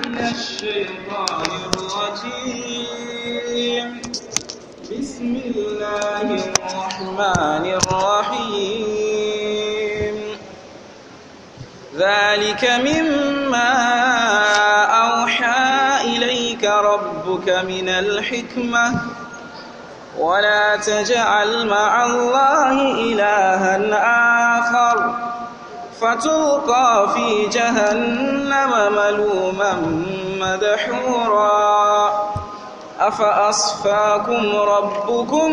من الشيطان الرجيم. بسم الله الرحمن الرحيم. ذلك مما أوحى إليك ربك من الحكمة، ولا تجعل مع الله إلها آخر فتلقى في جهنم ملوما مدحورا. أفأصفاكم ربكم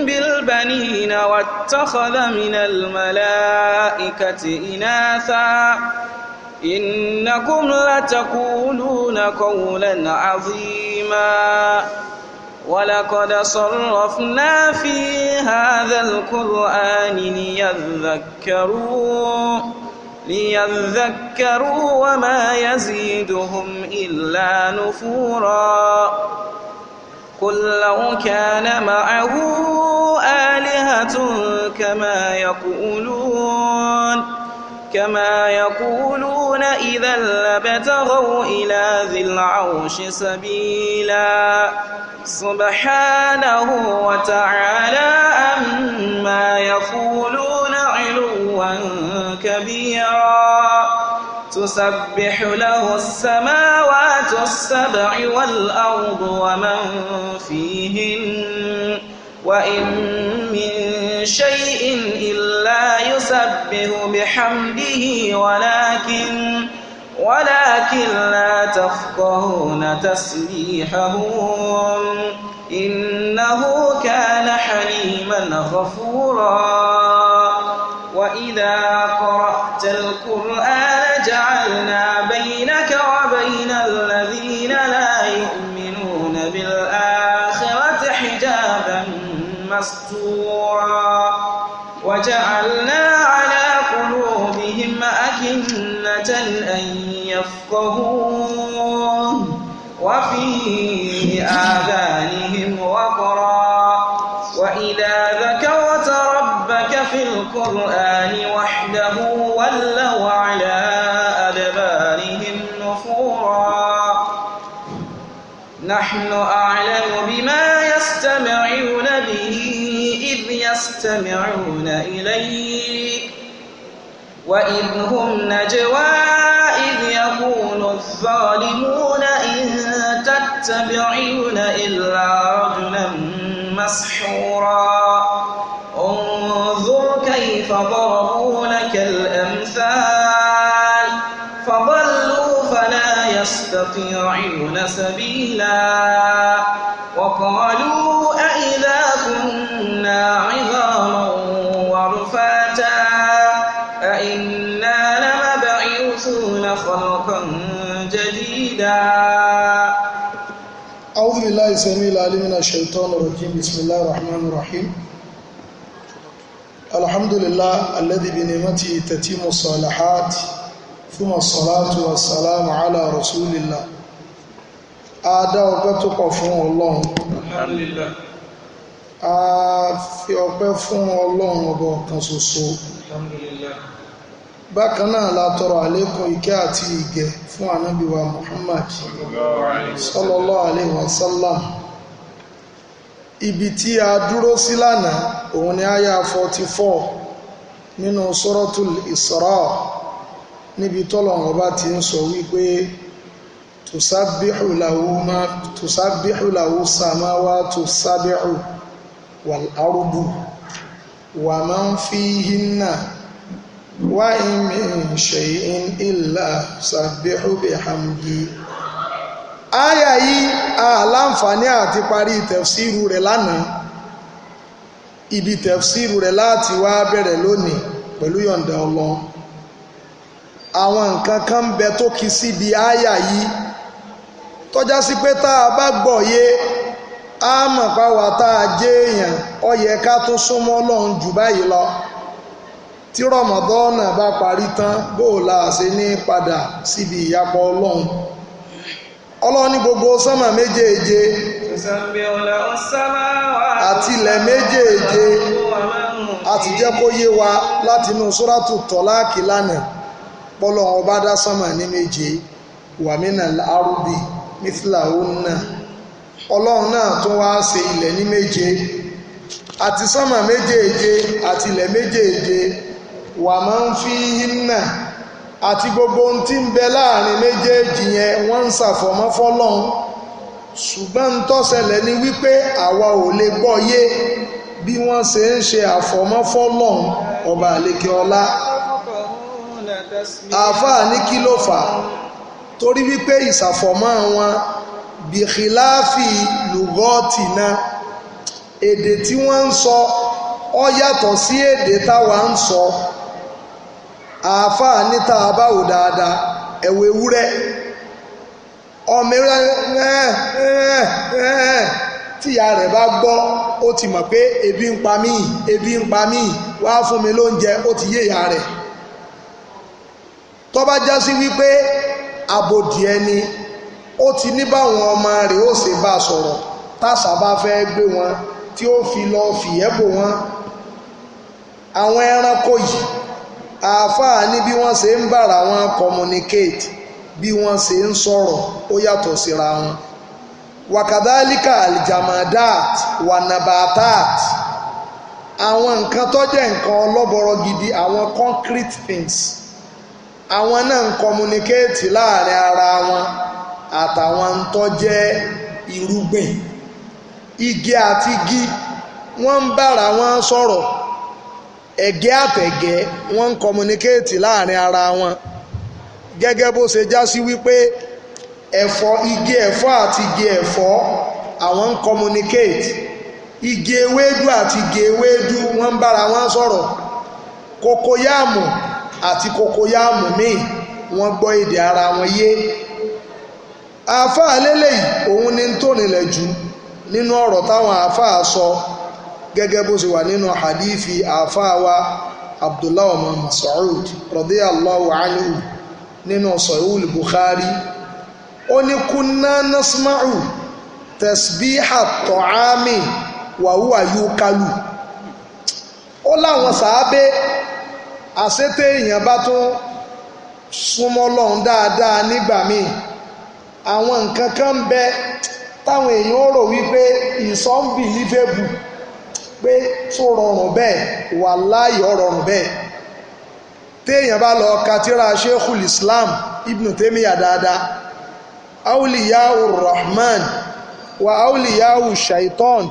بالبنين واتخذ من الملائكة إناثا إنكم لتقولون قولا عظيما. ولقد صرفنا في هذا القرآن ليذكروا وما يزيدهم إلا نفورا. قل لو كان معه آلهة كما يقولون إذا لابتغوا إلى ذي العرش سبيلا. سبحانه وتعالى عما يقولون علوا كبيرا. تسبح له السماوات السبع والأرض ومن فيهن، وإن من شيء إلا يسبح بحمده ولكن لا تفقهون تسبيحهم إنه كان حليما غفورا. وإذا قرأت القرآن جعلنا بينك وبين الذين لا يؤمنون بالآخرة حجابا مستورا. وجعلنا على قلوبهم أكنة أن يفقهوه وفي آذانهم وقرا. وإذا ذكرت ربك في القرآن وحده ولوا على أدبارهم نفورا. نحن أعلم بما يستمعون به إذ يستمعون إليك وإذ هم نجوى إذ يقول الظالمون إن تتبعون إلا رجلا مسحورا. انظر كيف ضربوا لك الأمثال فضلوا فلا يستطيعون سبيلا. وقالوا أإذا كنا عظاما ورفاتا أإنا لمبعوثون خلقا جديدا. أعوذ بالله السميع العليم من الشيطان الرجيم. بسم الله الرحمن الرحيم. الحمد لله الذي بنعمته تتم الصالحات، ثم الصلاة والسلام على رسول الله. A dá ọpẹ́ tó pọ̀ fún Ọlọ́run. Alhamdulillah. A fi ọpẹ́ fún Ọlọ́run ọba ọ̀kan ṣoṣo. Alhamdulillah. Bákan náà la tọrọ àlékún ìkẹ́ àti ìgẹ̀ fún ànábì wa Muhammad sallallahu alaihi wasallam. Ibi tí a dúró sí lánàá òun ni àyà 44 nínú Suratul Isra, níbi tọ́lọ́run ọba ti ń sọ wípé tusabbihu lahu samawatu sab'u wal ardu wa man fihinna wa in min shay'in illa yusabbihu bihamdi. Àyà yìí a láǹfààní àti parí tẹ̀fsíìrù rẹ̀ lánàá. Ibi tẹ̀fsíìrù rẹ̀ láti wá bẹ̀rẹ̀ lónìí pẹ̀lú yọ̀ǹda Ọlọ́run. Àwọn nǹkan kan bẹ tó kí síbi àyà yìí tọ́já sí pé tá a bá gbọ́ yé a mọ̀ páwa tá a jẹ́ èèyàn, ó yẹ ká tó súnmọ́ Ọlọ́run jù báyìí lọ. Tí Rọmọdọ́nà bá parí tán, bó o la ṣe ní padà síbi ìyapọ̀ Ọlọ́run. Ọlọ́run ní gbogbo sánmà méjèèje àti ilẹ̀ méjèèje àti jẹ́ kó yé wa látinú Sóràtù Tọ́láàkì lánàá pọ́lọ́run ọba dá sánmà ní méje, Wa minal ardi mithlahunna. Ọlọ́run náà tún wá ṣe ilẹ̀ ní méje àti sánmà méjèèje àti ilẹ̀ méjèèje. Wa man fihinna, àti gbogbo ohun tí ń bẹ láàrin méjèèjì yẹn, wọ́n ń ṣàfọ̀mọ́ fọ́lọ́run. Ṣùgbọ́n ń tó ṣẹlẹ̀ ni wípé àwa ò lè gbọ́ yé bí wọ́n ṣe ń ṣe àfọ̀mọ́ fọ́lọ́run ọba àlekè ọlá. Àáfàá ní kí ló fà á? Torí wípé ìṣàfọ̀mọ́ wọn bìkìláàfì lùgọ́ọ̀tì náà, èdè tí wọ́n ń sọ ó yàtọ̀ sí èdè táwa ń sọ. Àáfàá ní tá a bá wò dáadáa, ẹ̀wọ̀ ewúrẹ́ ọmọ ewúrẹ́ tíya rẹ̀ bá gbọ́, ó ti mọ̀ pé ebi ń pa mí, ebi ń pa mí, wá fún mi lóúnjẹ, ó ti yé ìyá rẹ̀. Tó bá já sí wípé àbòdì ẹni, ó ti ní báwọn ọmọ rẹ̀ ó ṣe bá sọ̀rọ̀ tàṣà bá fẹ́ gbé wọn tí ó fi lọ fìyẹ́ bò wọn. Àwọn ẹranko yìí, àáfàá ní bí wọ́n ṣe ń bára wọn communicate, bí wọ́n ṣe ń sọ̀rọ̀ ó yàtọ̀ síra wọn. Wakadhalika aljamadat wanabatat, àwọn nǹkan tó jẹ́ nǹkan ọlọ́bọrọ gidi, àwọn concrete things, àwọn náà ń communicate láàrin ara wọn àtàwọn tó jẹ́ irúgbìn. Igi àti igi wọ́n ń bára wọn sọ̀rọ̀, ẹ̀gẹ́ àtẹ̀gẹ́ wọ́n ń communicate láàrin ara wọn. Gẹ́gẹ́ bó ṣe já sí wípé ẹ̀fọ́, igi ẹ̀fọ́ àti igi ẹ̀fọ́ àwọn ń communicate, igi ewédú àti igi ewédú wọ́n ń bára wọn sọ̀rọ̀, kòkòyàmù àti kòkòyàmù míì wọ́n gbọ́ èdè ara wọn yé. Àáfàá lélẹ́yìí òun ni tó nílẹ̀ jù nínú ọ̀rọ̀ táwọn àáfàá sọ, gẹ́gẹ́ bó ṣe wà nínú hadithi àáfàá wa Abdullah ọmọ Mas'ud radiyallahu anhu nínú Sahih Bukhari. Ó ní kunna nasma'u tasbiha ta'ami wa huwa yukalu. Ó láwọn sàábé àṣetẹ èèyàn bá tún súnmọ́ Ọlọ́run dáadáa nígbà míì, àwọn nǹkan kan ń bẹ táwọn èèyàn ó rò wípé it's unbelievable pé tó rọrùn bẹ́ẹ̀, wàláhì ó rọrùn bẹ́ẹ̀. Téèyàn bá lọ ka tírà Sheikhul Islam Ibn Taymiyyah dáadáa, Awliyahu Rahman wa Awliyahu Shaitan,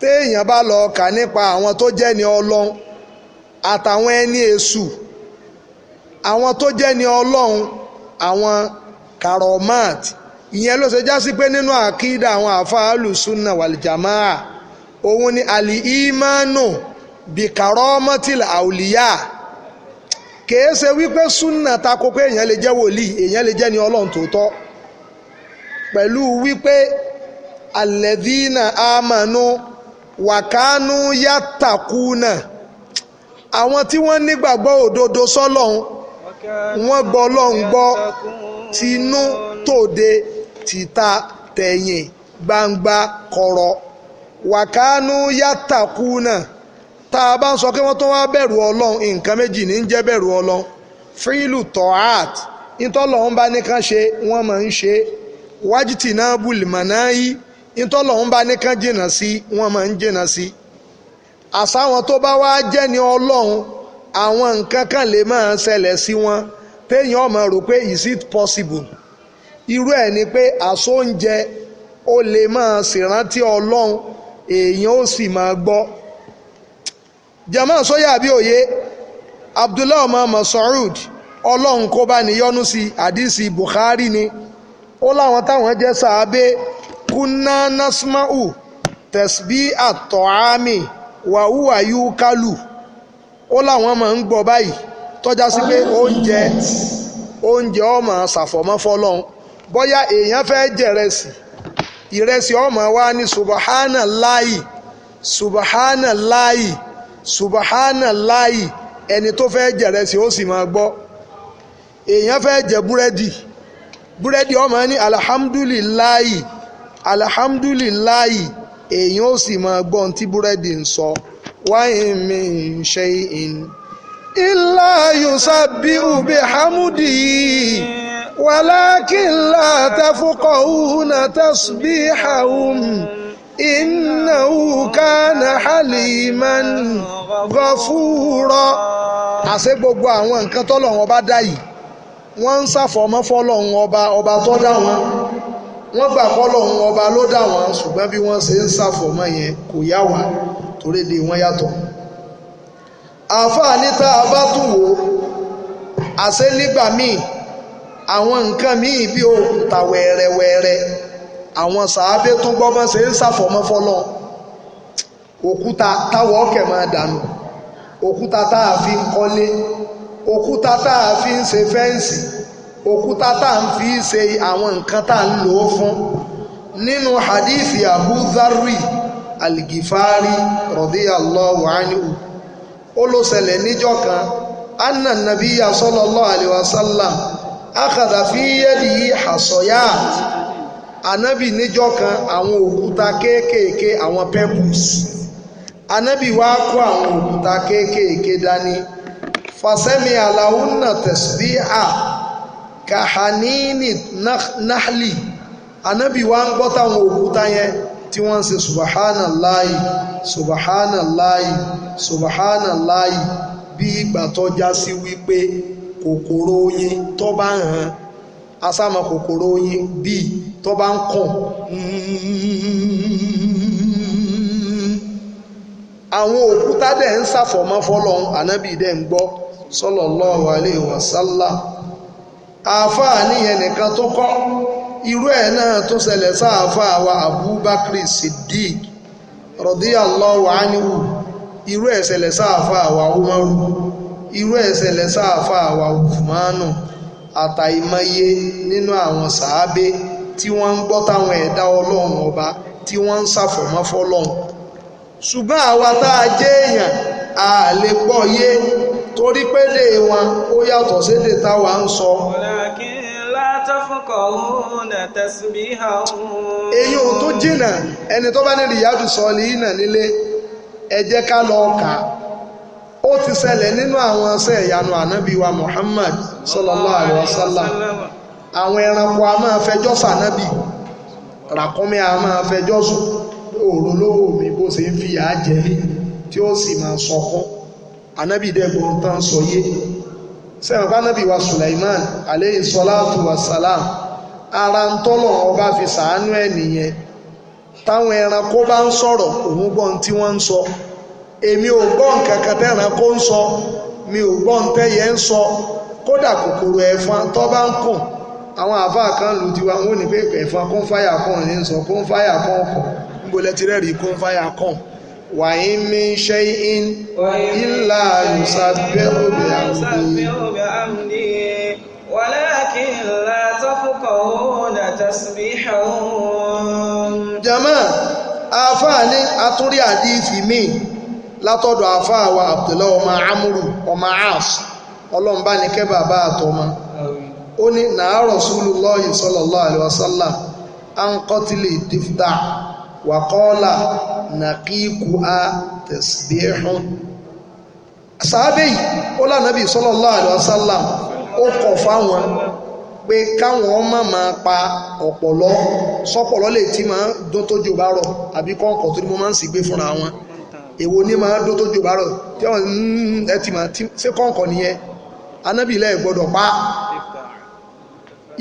téèyàn bá lọ kà nípa àwọn tó jẹ́ ní Ọlọ́run àtàwọn ẹni èṣù, àwọn tó jẹ́ ní Ọlọ́run, àwọn karomat. Ìyẹn ló ṣe já sí pé nínú àkídà àwọn àfáàlù sunna wàlìjàmáà, òun ni àlì ìmánu bí karomatil àwùlíyà. Kìí ṣe wípé sunna tako pé èèyàn lè jẹ́ wòlíì, èèyàn lè jẹ́ ní Ọlọ́run tòótọ́, pẹ̀lú wípé alladhina amanu wàkánú yàtàkùnà, àwọn tí wọ́n nígbàgbọ́ òdodo sọ́lọ́run, wọ́n gbọ́ Ọlọ́run gbọ́ tinú tòde tìta tẹ̀yìn gbangba kọ̀rọ̀. Wàkánú yàtàkùnà, tá a bá ń sọ pé wọ́n tó wá bẹ̀rù Ọlọ́run, nǹkan méjì ní ń jẹ́ bẹ̀rù Ọlọ́run. Fílù tọ́hát, ìtọ́lọ́run bá ní kán ṣe wọ́n máa ń ṣe. Wájútì náà bùlìmọ̀ náà yí, ìtọ́lọ́run bá ní kán jìnnà sí wọ́n máa ń jìnnà sí. Àsáwọn tó bá wá jẹ́ ní Ọlọ́run, àwọn nǹkan kan lè máa ṣẹlẹ̀ sí wọn téèyàn ó máa rò pé is it possible? Irú ẹ̀ ni pé àsóúnjẹ ó lè máa ṣèrántí Ọlọ́run, èèyàn ó sì máa gbọ́. Jama sóyà bí òye Abdullah ọmọ Mas'ud, Ọlọ́run kó bá níyọ́nú sí, àdìsí Bukhari ni. Ó láwọn táwọn jẹ́ sàábé, kunna nasma'u tasbi at-ta'ami wa huwa yukalu. Ó láwọn máa ń gbọ́ báyìí tọ́já sí pé oúnjẹ ọmọ ṣàfọ̀mọ́ fọlọ́run. Bóyá èèyàn fẹ́ jẹ̀rẹsì, ìrẹsì ọmọ wa ní subhanallahi subhanallahi subhanallahi, ẹni tó fẹ́ jẹ̀rẹsì ó sì máa gbọ́. Èèyàn fẹ́ jẹ búrẹ́dì, búrẹ́dì ọmọ ní alhamdulillahi alhamdulillahi, èèyàn ó sì máa gbọ́ ohun tí búrẹ́dì ń sọ. Wa in min shay'in illa yusabbihu bihamdihi Walakin la tafqahuna tasbihahum innahu kana haliman ghafura. Àṣé gbogbo àwọn nǹkan tọ́lọ́run ọba dá yìí, wọ́n ń ṣàfọ̀mọ́ fọ́lọ́run ọba, ọba tó dá wọn. Wọ́n gbà fọ́lọ́run ọba ló dá wọn, ṣùgbọ́n bí wọ́n ṣe ń ṣàfọ̀mọ́ yẹn kò yá wa torí lè wọ́n yàtọ̀. Àáfàá ní tá a bá tún wò ó, àṣé nígbà míì àwọn nǹkan míì bí òkúta wẹ́rẹ́wẹ́rẹ́, àwọn sàábé tó gbọ́ bọ́n ṣe ń ṣàfọ̀mọ́ fọ́lọ́run. Òkúta táwọ̀ ọ̀kẹ́ máa dànù, òkúta tá a fi ń kọ́lé, òkúta tá a fi ń ṣe fẹ́ǹsì, òkúta tá a fi ń ṣe àwọn nǹkan tá a ń lò ó fún. Nínú hadithi Abu Dharri Al-Ghifari radiyallahu anhu, ó ló ṣẹlẹ̀ níjọ́ kan, anna nabiyya sallallahu alayhi wa sallam akhadha fi yadihi hasayat. Anabi níjọ́ kan àwọn òkúta kéékèèké, àwọn pebbles, anabi wá kó àwọn òkúta kéékèèké dání. Fasẹ́mi aláwùnà tasbiha kahanini nahli. Anabi wá ń gbọ́ táwọn òkúta yẹn tí wọ́n ń ṣe subhanallahi subhanallahi subhanallahi, bí ìgbà tó já sí wípé kòkòrò oyin tó bá ń hàn, asámọ kòkòrò oyin bíi tó bá ń kàn, àwọn òkúta dẹ̀ ń ṣàfọ̀mọ́ fọ́lọ́hun, ànábì dẹ̀ ń gbọ́ sallallahu alayhi wa sallam. Àáfàá níyẹn nìkan tó kọ́, irú ẹ̀ náà tó ṣẹlẹ̀ sáàfàá wa Abubakar Siddiq radiyallahu anhu, irú ẹ̀ ṣẹlẹ̀ sáàfàá wa Umaru, irú ẹ̀ ṣẹlẹ̀ sáàfàá wa Uthmanu, àtàìmọye nínú àwọn sàábé tí wọ́n ń gbọ́ táwọn ẹ̀dá ọlọ́run ọba tí wọ́n ń ṣàfọ̀mọ́ fọ́lọ́hun. Ṣùgbọ́n àwa tá a jẹ́ èèyàn a lè gbọ́ yé torí pé lè wọn ó yàtọ̀ sédè táwa ń sọ. Èyí ò tó jìnnà, ẹni tó bá ní Riyadu Solihin nílé, ẹ jẹ́ ká lọ kà á. Ó ti ṣẹlẹ̀ nínú àwọn ṣẹ́ ìyanu ànábì wa Muhammad sallallahu alaihi wasallam. Àwọn ẹranko a máa fẹjọ́ sànábì, ràkúnmí a máa fẹjọ́ sùn, òòrùn lówó mi bó ṣe ń fìyà jẹ mí tí ó sì máa sọkún. Ànábì dẹ́gbọ̀n tán sọ yé. Sẹ́wọ̀n kánábì wa Sulaiman aleyhi salatu wa salam, ara ń tọ́lọ̀ ọba fi sàánú ẹ̀ nìyẹn. Táwọn ẹranko bá ń sọ̀rọ̀, òun gbọ́n tí wọ́n ń sọ. Èmi ò gbọ́ nǹkan kan tẹ́ranko ń sọ, mi ò gbọ́ ntẹ́yẹ ń sọ. Kódà kòkòrò ẹ̀fọn tó bá ń kùn, àwọn àáfàá kan lù tiwa, wọn ò ní pé ẹ̀fọn kún fáyà kan ní sọ, kún fáyà kan kọ̀. Níbo lẹ ti rẹ́rìí kún fáyà kan? Wa in min shay'in illa yusabbihu bihamdihi walakin la tafqahuna tasbihahum. Jama, àáfàá ní atúrí àdìsí míì látọ̀dọ̀ àáfàá wa Abdullahi ọmọ Amúrù ọmọ As, ọlọ́mbà ní kẹ́ bàbá àtọmọ. Ó ní nàá Rasulullahi sallallahu alaihi wasallam an qatli difda wa qala nàkíkù a tasbihun. Sàábẹ̀ yìí ó lànàbì sallallahu alaihi wasallam ó kọ̀ fáwọn pé káwọn má máa pa ọ̀pọ̀lọ́, sọ́pọ̀lọ́ lè tí máa dún tójò bá rọ̀, àbí kọ́ńkọ̀ tó ní mo máa ń sì gbé fúnra wọn. Èwo ní máa dún tójò bá rọ̀ tí wọ́n ẹ ti máa ṣe kọ́ńkọ̀ nìyẹn. Anábì ilẹ̀ gbọ́dọ̀ pa.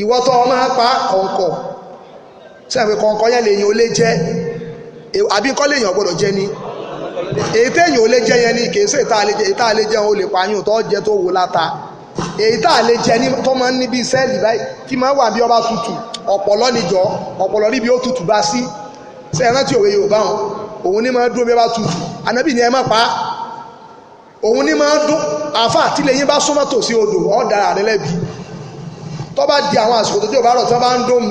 Ìwọ tó máa pa kọ̀ǹkọ̀, sẹ́yìn pé kọ̀ǹkọ̀ yẹn lèyìn ó lé jẹ́, àbí kọ́ lèyìn ọ̀gbọ́dọ̀ jẹ́ ni. Èyí téèyàn ò lè jẹ yẹn ni, kìí ṣe ìta lè jẹun ó lè pààyàn tó jẹ tó wò láta. Èyí tá a lè jẹ ní tó máa ń níbi sẹ́ẹ̀lì báyìí tí máa wà bí ọba tutù, ọ̀pọ̀lọ́ níjọ́, ọ̀pọ̀lọ́ níbi ó tutù bá sí. Ṣé ẹ rántí òwe Yorùbá wọn? Òun ní máa dún bí ọba tutù. Ànábì ni ẹ má pa á. Òun ní máa dún. Àáfà tí lẹ́yìn bá súnmọ́ tòsí odò, ọ̀ dára rẹ lẹ́bi. Tó bá di àwọn àsìkò tó jẹ́ òbá rọ̀ tí wọ́n bá ń dún,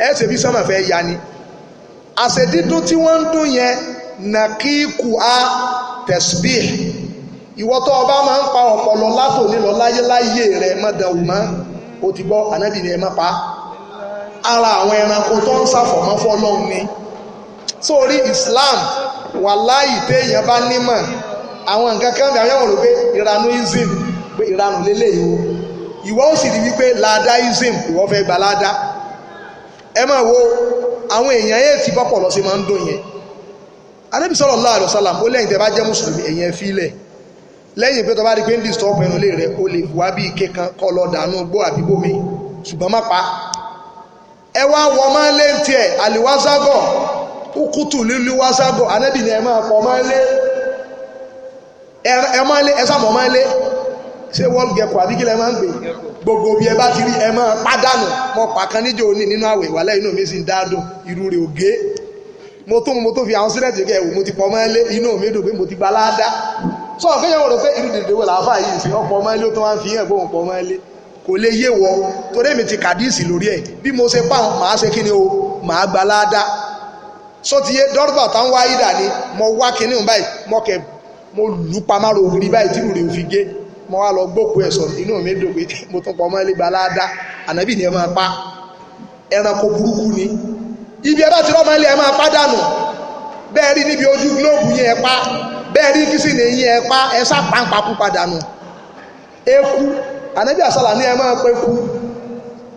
ẹ̀ ṣe bí sọ́mọ̀ fẹ́ ya ni. Àṣedídún tí wọ́n ń dún yẹn, nàkíkù á tẹ̀síbíì. Ìwọ tó o bá máa ń pa ọ̀pọ̀lọ látò nílọ láyéláyé rẹ mọ́dàwù mọ́, o ti gbọ́, ànábì ni ẹ má pa. Ara àwọn ẹranko tó ń ṣàfọ̀mọ́ fọ́lọ́hun ni. Sórí Islam, wàláhì téèyàn bá nímọ̀, àwọn nǹkan kan bí àwọn rò pé ìranú ism, pé ìranù lélẹ́yìí o, Ìwọ ó sì rí wípé ladaism ìwọ fẹ́ gba ládá. Ẹ máa wo àwọn èèyàn yẹn ti bọ́pọ̀ lọ sí máa ń dùn yẹn. Ànábì sallallahu alaihi wasallam ó lẹ́yìn tẹ́ bá jẹ́ mùsùlùmí ẹ̀yẹn fílẹ̀. Lẹ́yìn pé tó bá rí pé ń disturb ẹnu lé rẹ̀, o lè wá bí ike kan kọ́ lọ dànù gbó àbíbó mi, ṣùgbọ́n má pa. Ẹ wá wọ máa ń lé tiẹ̀ àlìwáságọ̀ kúkútù lílu wáságọ̀. Ànábì ni ẹ máa pọ̀ máa ń lé, ẹ máa ń lé, ẹ sàmọ̀ máa ń lé. Ṣé world gecko àbí kí lẹ máa ń gbé? Gbogbo bí ẹ bá ti rí ẹ máa pàdánù. Mo pàkan níjó ní nínú àwẹ̀ ìwàlẹ̀ inú mi sì ń dádùn, irú rẹ̀ ògé. Mo tún fi àwọn sílẹ̀tì kẹ́ ẹ̀wò, mo ti pọ̀ mọ́ lé, inú mi dùn pé mo ti gba láàdá. Sọ kéèyàn wò ló pé irú dèdè wo làáfà yìí sí ọ̀pọ̀ mọ́ ilé tó wá ń fi hàn pé òun pọ̀ mọ́ ilé. Kò lè yé wọ torí èmi ti kàdíìsì lórí ẹ̀. Bí mo ṣe pàwọn màá ṣe kí ni o, màá gba láàdá. Sọ ti yé dọ́rọ̀bà tá ń wá ìdà ni mo wá kinní báyìí, mo kẹ mo lù pamárò ògiri báyìí tí rè fi gé. Mo wá lọ gbókù ẹ̀ sọ̀rọ̀, inú mi dùn pé mo tún pọ̀ mọ́ ilé gba láàdá. Ànábì ni ẹ máa pa. Ẹranko burúkú ni. Ibi ẹ bá ti rọ́mọ ilé ẹ máa pàdánù. Bẹ́ẹ̀ rí níbi ojú gílóòbù yẹn ẹ pa, bẹ́ẹ̀ rí kìsìnì yẹn ẹ pa, ẹ sá pàǹpàkú padànù. Eku Ànábì àsálà ní ẹ máa pẹ́ ku.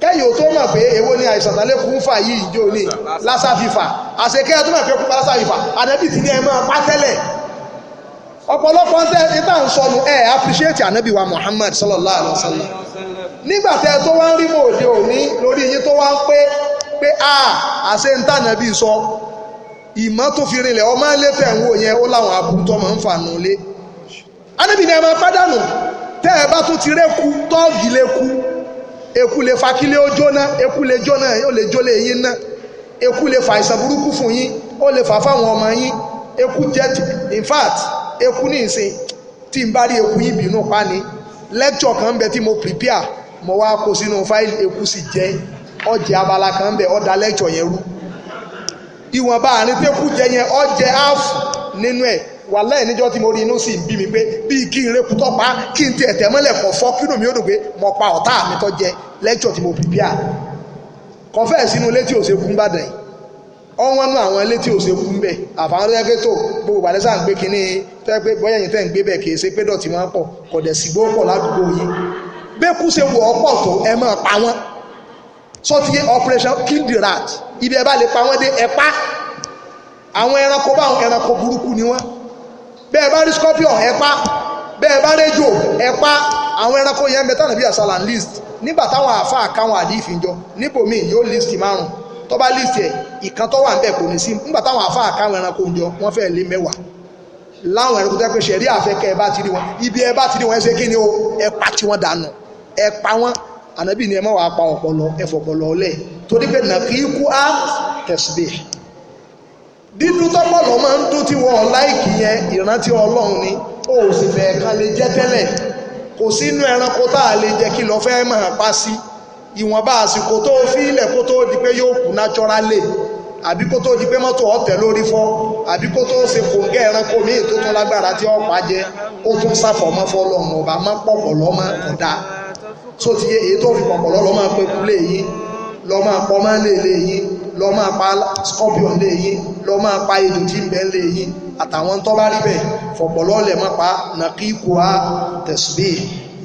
Kẹ́yìn ò tó mọ̀ pé èwo ni àìsàn tálẹ́kù ń fà yìí ìjó ní lásà fífà. Àṣekẹ́ tó mọ̀ pé kú pa lásà fífà. Ànábì ti ní ẹ máa pa tẹ́lẹ̀. Ọ̀pọ̀lọpọ̀ ń tẹ́ ìta ń sọnù ẹ̀ appreciate Ànábì wa Muhammad sallallahu alaihi wasallam. Nígbà tẹ́ tó wá ń rí mọ̀ òde òní lórí yín tó wá ń pé pé a àṣẹ ń tànà bí sọ ìmọ̀ tó fi rinlẹ̀ ọmọ ilé tẹ̀ ń wò yẹn ó láwọn aburú tó máa ń fà nù lé. Ànábì ni ẹ máa pàdánù. Tẹ́ ẹ bá tún ti réku tọ́ọ̀gì lè ku, eku lè fa kílé ó jóná, eku lè jóná, ó lè jólé yín ná. Eku lè fa àìsàn burúkú fún yín, ó lè fà fáwọn ọmọ yín. Eku jẹ́ in fact eku ní ìsìn tí n bá rí eku yín bínú pa ni. Lecture kan bẹ tí mo prepare, mo wá kó sínú fáìlì, eku sì jẹ́ ọjẹ abala kan bẹ, ọdà lẹ́kṣọ̀ yẹn rú. Ìwọ̀nba àárín tẹ́kù jẹ yẹn ọjẹ áàfù nínú ẹ̀. Wàláhì níjọ́ tí mo rí inú sì ń bí mi pé bíi kí n rékú tọ́ pa, kí n tiẹ̀ tẹ̀ mọ́lẹ̀ kọ̀ fọ́, kínú mi ó dùn pé mo pa ọ̀tá mi tó jẹ lẹ́kṣọ̀ tí mo prepare. Kọfẹ́ sínú ilé tí ò ṣe kú ń bàdàn yìí, ọ̀wọ́n nú àwọn ilé tí ò ṣe kú ń bẹ̀. Àfàwọn tó yẹ pé tó gbogbo ìbàdàn sáà ń gbé kínní tó yẹ pé bóyá ẹ̀yin tẹ́ ń gbé bẹ̀ kì í ṣe pé dọ̀tí wọn pọ̀, kò dẹ̀ sí gbó pọ̀ ládùúgbò yín. Bẹ́kú ṣe wọ̀ ọ́ pọ̀ tó ẹ máa pa wọ́n. So ti yé operation kill the rat. Ibi ẹ bá lè pa wọ́n dé ẹ pa. Àwọn ẹranko báwọn ẹranko burúkú ni wọ́n. Bẹ́ẹ̀ bá rí scorpion ẹ pa, bẹ́ẹ̀ bá réjò ẹ pa. Àwọn ẹranko yẹn bẹ tánà bí àsálà list. Nígbà táwọn àáfàá káwọn àdìfín jọ níbòmíì yóò list márùn. Tó bá list ẹ ìkan tó wà níbẹ̀ kò ní sí. Nígbà táwọn àáfàá káwọn ẹranko jọ wọ́n fẹ́ẹ́ lé mẹ́wàá. Láwọn ẹranko tó yẹ pé ṣẹ̀rí àfẹ́kẹ́ ẹ bá ti rí wọn, ibi ẹ bá ti rí wọn ẹ ṣe kí ni o, ẹ pa tí wọ́n dànù, ẹ pa wọ́n. Ànábì ni ẹ má wàá pa ọpọlọ, ẹ fọpọlọ ọlẹ torí pé nàkíkú á tẹsíbẹ. Dídún tọpọlọ máa ń dún tí wọn láìkì yẹn ìrántí Ọlọ́run ni. Ó sì fẹ́ kan lè jẹ́ tẹ́lẹ̀. Kò sínú ẹranko tá a lè jẹ kí lọ fẹ́ máa pa sí. Ìwọ̀nba àsìkò tó fi ilẹ̀ kó tó di pé yóò kú naturally, àbí kó tó di pé mọ́tò ọ̀tẹ̀ lórí fọ́, àbí kó tó ṣe kòǹgẹ́ ẹranko míì tó tún lágbára tí ọ̀pá jẹ, ó tún sáfọ̀mọ́ fọlọ́run ọba má pọ̀pọ̀ lọ́mọ ọ̀dà. So ti yé èyí tó fi pọ̀pọ̀ lọ́ máa pe kulé yín, lọ́ máa pọ̀ máa lé lé yín, lọ́ máa pa scorpion lé yín, lọ́ máa pa ejò tí ń bẹ lé yín, àtàwọn tó bá rí bẹ́ẹ̀ fọ̀pọ̀ lọ́lẹ̀ má pa nàkíkù á tẹ̀síbí.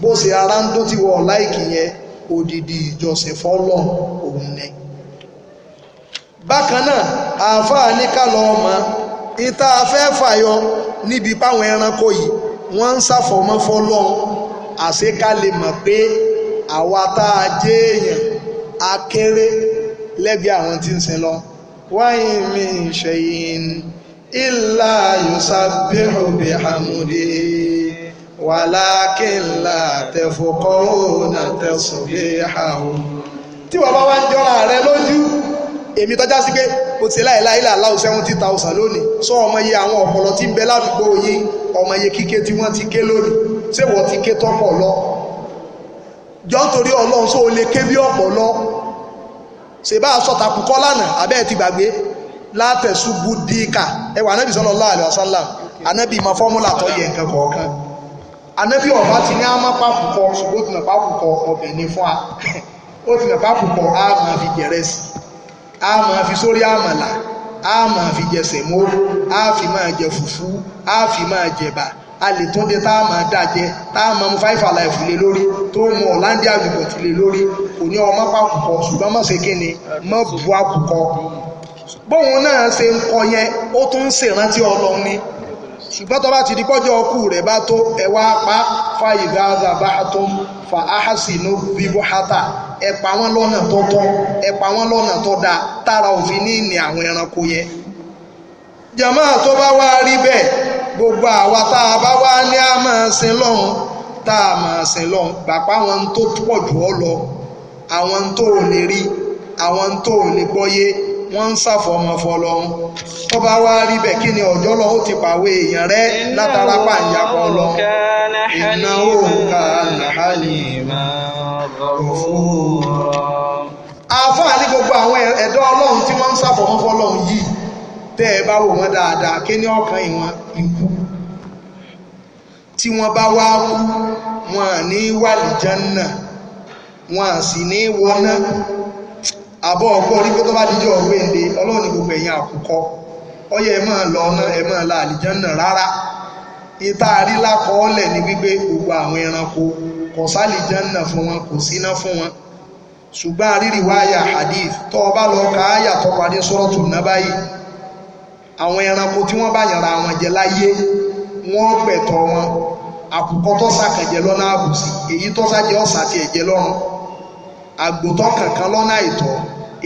Bó ṣe ara ń dún tí wọ́n láìkì yẹn odidi ìjọsìn fọ́lọ́ òun ni. Bákan náà àáfàá ní ká lọ ọmọ ìta afẹ́ fàyọ níbi páwọn ẹranko yìí wọ́n ń ṣàfọ̀mọ́ fọ́lọ́, àṣé ká lè mọ̀ pé àwa tá a jẹ́ èèyàn akéré lẹ́gbẹ̀ẹ́ àwọn tí ń sin lọ. Wáyé mi ṣẹ̀yìn illa yusabbihu bihamdihi walakin la tafqahuna tasbihahum. Tí wọ́n bá wá ń jọra rẹ lójú, èmi tọ́já sí pé o ti láìláìlà láwù 70,000 lónìí, sọ ọmọ iye àwọn ọ̀pọ̀lọ tí ń bẹ ládùúgbò yín, ọmọ iye kíké tí wọ́n ti ké lónìí, ṣé wọ́n ti ké tọ́pọ̀ lọ? Jọ nítorí Ọlọ́run, só o lè ké bí ọ̀pọ̀ lọ? Ṣe bá a sọ takùkọ́ lánàá, abẹ́ ẹ̀ ti gbàgbé látẹ̀sùbù díkà. Ẹwà anábì sallallahu alaihi wasallam, anábì mọ fọ́múlà tó yẹ nǹkan kọ̀ọ̀kan. Anábì ọ̀bá ti ní á má pàkùkọ, ṣùgbọ́n ó ti mọ̀ pàkùkọ ọbẹ̀ ní fún wa. Ó ti mọ̀ pàkùkọ á máa fi jẹ̀rẹsì, á máa fi sórí àmàlà, á máa fi jẹ sẹ̀mó, á fi máa jẹ fùfú, á fi máa jẹ̀bà, A lè tún dé tá a máa dájẹ, tá a máa mú Five Alive lé lórí, tó mú Hollandia yogurt lé lórí. Kò ní ọmọ pàkùkọ, ṣùgbọ́n mọ̀ ṣe kíni, mọ̀ bu àkùkọ. Bóun náà ṣe ń kọ yẹn, ó tún ń ṣèrántí Ọlọ́run ni. Ṣùgbọ́n tó bá ti di pọ́jọ́ ọkù rẹ̀ bá tó, ẹ wá pa fàyígáàdà bá tó ń fa áhásínú bíbú hátà, ẹ pa wọ́n lọ́nà tó tọ́, ẹ pa wọ́n lọ́nà tó dáa, tára òfin ní ìní àwọn ẹranko yẹn. Jàmáà, tó bá wá rí bẹ́ẹ̀, gbogbo àwa tá a bá wá ní a máa sin lọ́hùn, tá a máa sin lọ́hùn, gbàpá àwọn tó pọ̀ jù ọ́ lọ, àwọn tó ò lè rí, àwọn tó ò lè gbọ́yé, wọ́n ń ṣàfọ̀mọ́ fọlọ́hún. Tó bá wá rí bẹ́ẹ̀, kí ni ọjọ́ lọ́hún ti pàwé èèyàn rẹ látara pàǹyàpọ̀ lọ. Innahu kana haliman ghafura. Àáfàá ní gbogbo àwọn ẹ̀dọ́ Ọlọ́run tí wọ́n ń ṣàfọ̀mọ́ fọlọ́hún yìí, tẹ́ ẹ bá wò wọ́n dáadáa, kí ni ọkàn ìwọ̀n ikú tí wọ́n bá wá kú, wọn à ní wàlìjánà, wọn à sì ní wọná. Àbọ̀ ọgbọ́n orí pé tó bá díjọ́ ọ̀gbẹ́ǹde, Ọlọ́run ní gbogbo ẹ̀yin àkùkọ, ọyẹ ẹ máa lọ ọ̀nà, ẹ máa la àlìjánà. Rárá, ìta àrílá kọ́ọ́lẹ̀ ní wípé gbogbo àwọn ẹranko kò sálìjánà fún wọn, kò síná fún wọn. Ṣùgbọ́n àrírí wáyà hadith, tó o bá lọ ka àyà tó parí sọ́rọ̀tù náà báyìí, àwọn ẹranko tí wọ́n bá yànra wọn jẹ láyé, wọ́n gbẹ̀tọ̀ wọn. Àkùkọ tó sàkànjẹ lọ́nà àbùsí, èyí tó sàjẹ́ ọ̀sà ti ẹ̀jẹ̀ lọ́rùn, àgbòtọ́ kankan lọ́nà àìtọ́,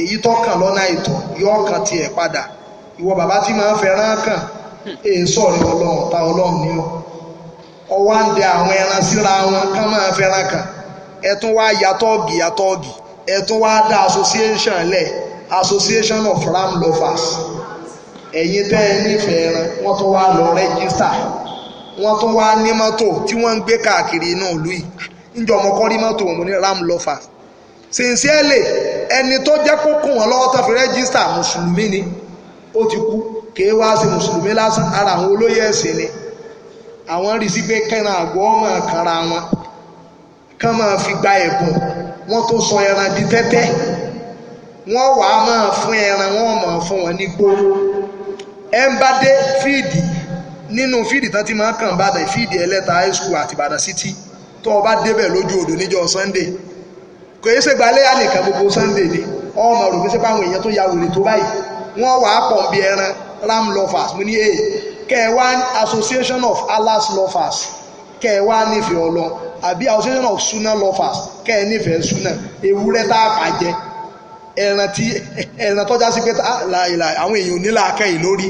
èyí tó kàn lọ́nà àìtọ́ yóò kàn tiẹ̀ padà. Ìwọ bàbá tí máa ń fẹ́ràn kàn èso ọ̀rẹ́ Ọlọ́run, ta Ọlọ́run ní ọ ọwá ń dẹ àwọn ẹran síra wọn kán máa fẹ́ràn kàn. Ẹ tún wá yàtọ̀ọ̀gì yàtọ̀ọ̀gì, ẹ tún wá dá association lẹ̀, Association of Ram Lovers. Ẹ̀yin tẹ́ ẹ nífẹ̀ẹ́ ẹran, wọ́n tún wá lọ register, wọ́n tún wá ní mọ́tò tí wọ́n ń gbé káàkiri inú ìlú yìí. Níjọ́ ọmọ kọ́ rí mọ́tò wọn ní Ram Lovers. Sincerely, ẹni tó jẹ́ kó kún wọn lọ́wọ́ tó fi register, mùsùlùmí ni, ó ti kú. Kìí wá sí mùsùlùmí lásán, ara àwọn olóyè ẹ̀sìn ni. Àwọn rí sí pé kẹ́ran àgọ́ ọmọ kanra wọn kán máa fi gba ẹ̀bùn. Wọ́n tó sọ ẹran di tẹ́tẹ́, wọ́n wàá máa fún ẹran, wọ́n máa fún wọn ní gbó. Ẹ ń bá dé field, nínú field tán ti máa kàn bàdàn, field Ẹlẹ́ta High School àti Ìbàdàn City, tó o bá débẹ̀ lójú odò níjọ́ Sunday, kò yẹ ṣe gbalẹ́yà nìkan, gbogbo Sunday ni ọmọ rò pé ṣé báwọn èèyàn tó ya wèrè tó báyìí, wọ́n wàá pọ̀ bí ẹran. Ram Lovers, mo ní èè kẹ́ ẹ wá Association of Allah's Lovers, kẹ́ ẹ wá nífẹ̀ẹ́ Ọlọ́, àbí Association of Sunnah Lovers, kẹ́ ẹ nífẹ̀ẹ́ Sunnah. Ewúrẹ́ tá a pa jẹ, ẹran tí ẹran tọ́já sí pé àwọn èèyàn ò ní làákẹ́yìn lórí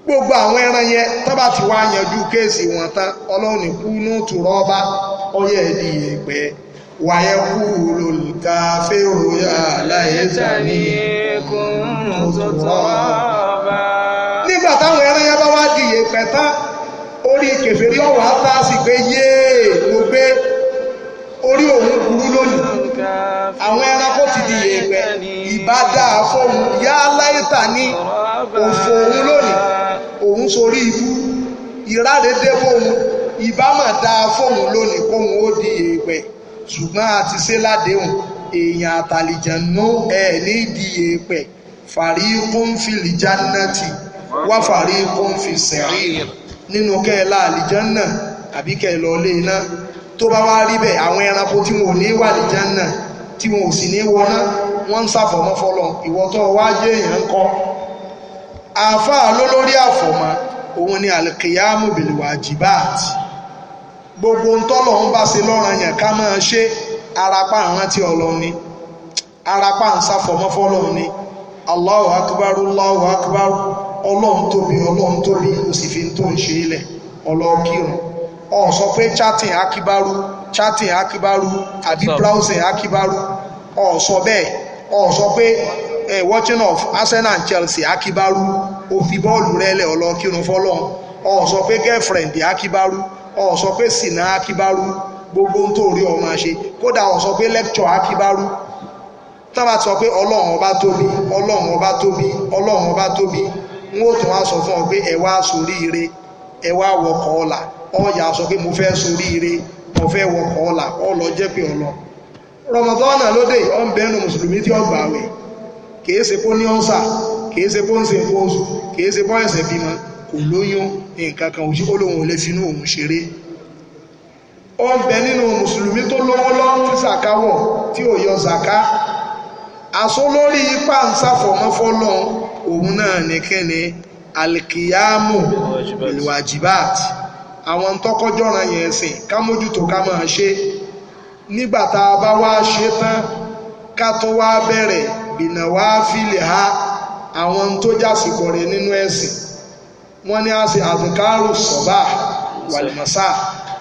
gbogbo àwọn ẹran yẹn. Tó bá ti wá yanjú case wọn tán, Ọlọ́run ní kúnú tùrọ́bà, ọyẹ́ ẹ̀dì ẹ̀pẹ́ wàyẹ kú lòlùkà fèrò yà láyé tani كنت ترابا. Nígbà táwọn ẹran yẹn bá wá di ìyẹ̀pẹ̀ tán, orí kèfèrí ọ̀wà tá a sì pé yéè, mo gbé, orí òun burú lónìí, àwọn ẹranko ti di ìyẹ̀pẹ̀, ìbá dáa fóun, yá láìta ní òfò òun lónìí, òun sorí ibú, ìráre dé fóun, ìbá mà dáa fóun lónìí kóun ó di ìyẹ̀pẹ̀. Ṣùgbọ́n a ti ṣe ládéhùn, èèyàn àtàlìjànú ẹ̀ ní di ìyẹ̀pẹ̀. Fariqun fil jannati wá fariqun fi sa'ir, nínú kẹ́ẹ̀lá àlìjánà àbí kẹ́ẹ̀lọ lé iná. Tó bá wá rí bẹ́ẹ̀, àwọn ẹranko tí wọn ò ní wà àlìjánà, tí wọn ò sì ní wọná, wọ́n ń ṣàfọ̀mọ́ fọlọ́. Ìwọ tó wá jẹ́ èèyàn ń kọ́? Àáfàá lólórí àfọ̀mọ́ òun ni alqiyamu bil wajibat, gbogbo ń tọ́lọ̀ ń bá ṣe lọ́ranyàn yẹn ká máa ṣe. Arapa àrántí Ọlọ́run ni, arapa ń ṣàfọ̀mọ́ fọlọ́run ni. Allahu akbar, Allahu akbar, Ọlọ́run tóbi, Ọlọ́run tóbi. Ó sì fi tó ń ṣe ilẹ̀ ọlọ́ọ̀kírun. Ọ sọ pé chatting akibaru, chatting akibaru, àbí browsing akibaru, ọ sọ bẹ́ẹ̀. Ọ sọ pé watching of Arsenal and Chelsea akibaru, ó fi bọ́ọ̀lù rẹ̀ lẹ̀, ọlọ́ọ̀kírun fọlọ́run. Ọ sọ pé girlfriend akibaru, ọ sọ pé sìnà akibaru, gbogbo ń tó rí ọ máa ṣe. Kódà ọ sọ pé lecture akibaru. Tá bá sọ pé Ọlọ́run Ọba tóbi, Ọlọ́run Ọba tóbi, Ọlọ́run Ọba tóbi, wọn ó tún wá sọ fún ọ pé ẹ wá sórí ire, ẹ wá wọkọ̀ ọ̀la. Ọ̀yà sọ pé mo fẹ́ sórí ire, mo fẹ́ wọkọ̀ ọ̀la, ọ̀lọ́ jẹ́ pé ọ̀lọ́. Rọmọdọ́nà lóde, ọ̀ ń bẹ́nu mùsùlùmí tí ó gbà wẹ̀, kìí ṣe kó ní ọ́nsà, kìí ṣe kó ń ṣe nǹkan oṣù, kìí ṣe kó ẹ̀sẹ̀ bímọ, kò lóyún, nǹkan kan ó lóun ò lè finú òun ṣeré. Ó ń bẹ nínú mùsùlùmí tó lówó lọ tí zaka wọ̀ tí ò yọ zaka. Àsọ lórí ipá ń sáfọ̀mọ́fọ́lọ́ òun náà ní kíni alikiyamu bilwajibat, àwọn tọkọjọ́ràn yẹn sìn ká mójútó ká máa ṣe. Nígbà tá a bá wá ṣe tán, ká tó wá bẹ̀rẹ̀ bìnà wá fìlẹ̀ ha, àwọn tó jásìkò rẹ̀ nínú ẹ̀sìn. Wọ́n ní a ṣe àdùkárù sọ̀bà wàlìmọ̀sá,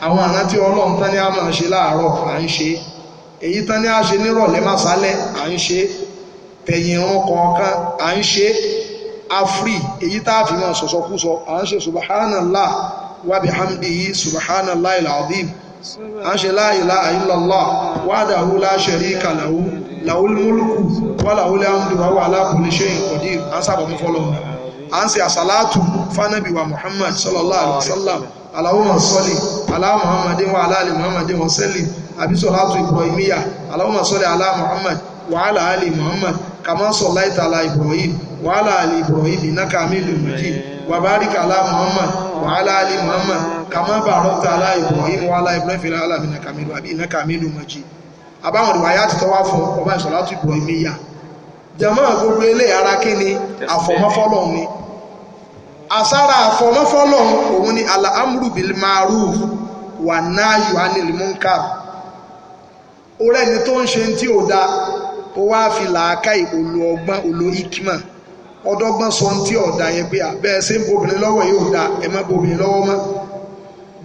àwọn àrántí ọlọ́run tán ní a máa ṣe láàárọ̀ à ń ṣe, èyí tán ní a ṣe nírọ̀lẹ́ màsálẹ̀ à ń ṣe, tẹ̀yìn ìran kọ̀ọ̀kan à ń ṣe, afri èyí tá a fi máa sọ̀sọ̀kúsọ à ń ṣe subhanallah wa bihamdihi subhanallah al-azim, à ń ṣe la ilaha illallah wahdahu la sharika lahu lahul mulku wa lahul hamdu wa huwa ala kulli shay'in qadir, à ń sábà mú fọlọ́run, à ń ṣe àsàlátù fanabi wa muhammad sallallahu alaihi wasallam, allahumma salli ala muhammadin wa ala ali muhammadin wa sallim, àbí salatu ibrahimiyya, allahumma salli ala muhammad wa ala ali muhammad kama sallaita ala ibrahim wa ala ali ibrahim innaka hamidum majid, wa barik ala muhammad wa ala ali muhammad kama barakta ala ibrahim wa ala ibrahim fil alamin innaka hamidum majid. Àbáwọn ìwàyà ti tọ́wá fún ọba salatu ibrahimiyya. Jàmáà gbogbo ilé ara kí ni àfọ̀mọ́fọ́lọ́ ni. Àsára àfọ̀mọ́fọ́lọ́ òun ni al-amru bil ma'ruf wà nahyu anil munkar. Orẹ́ ni tó ń ṣe tí ò da, ó wá fi làákà òlò ọgbọ́n òlò ikima ọdọ́gbọ́n sọ tí ò da yẹn pé bẹ́ẹ̀ ṣe ń bobìnrin lọ́wọ́ yóò da, ẹ má bobìnrin lọ́wọ́ mọ́,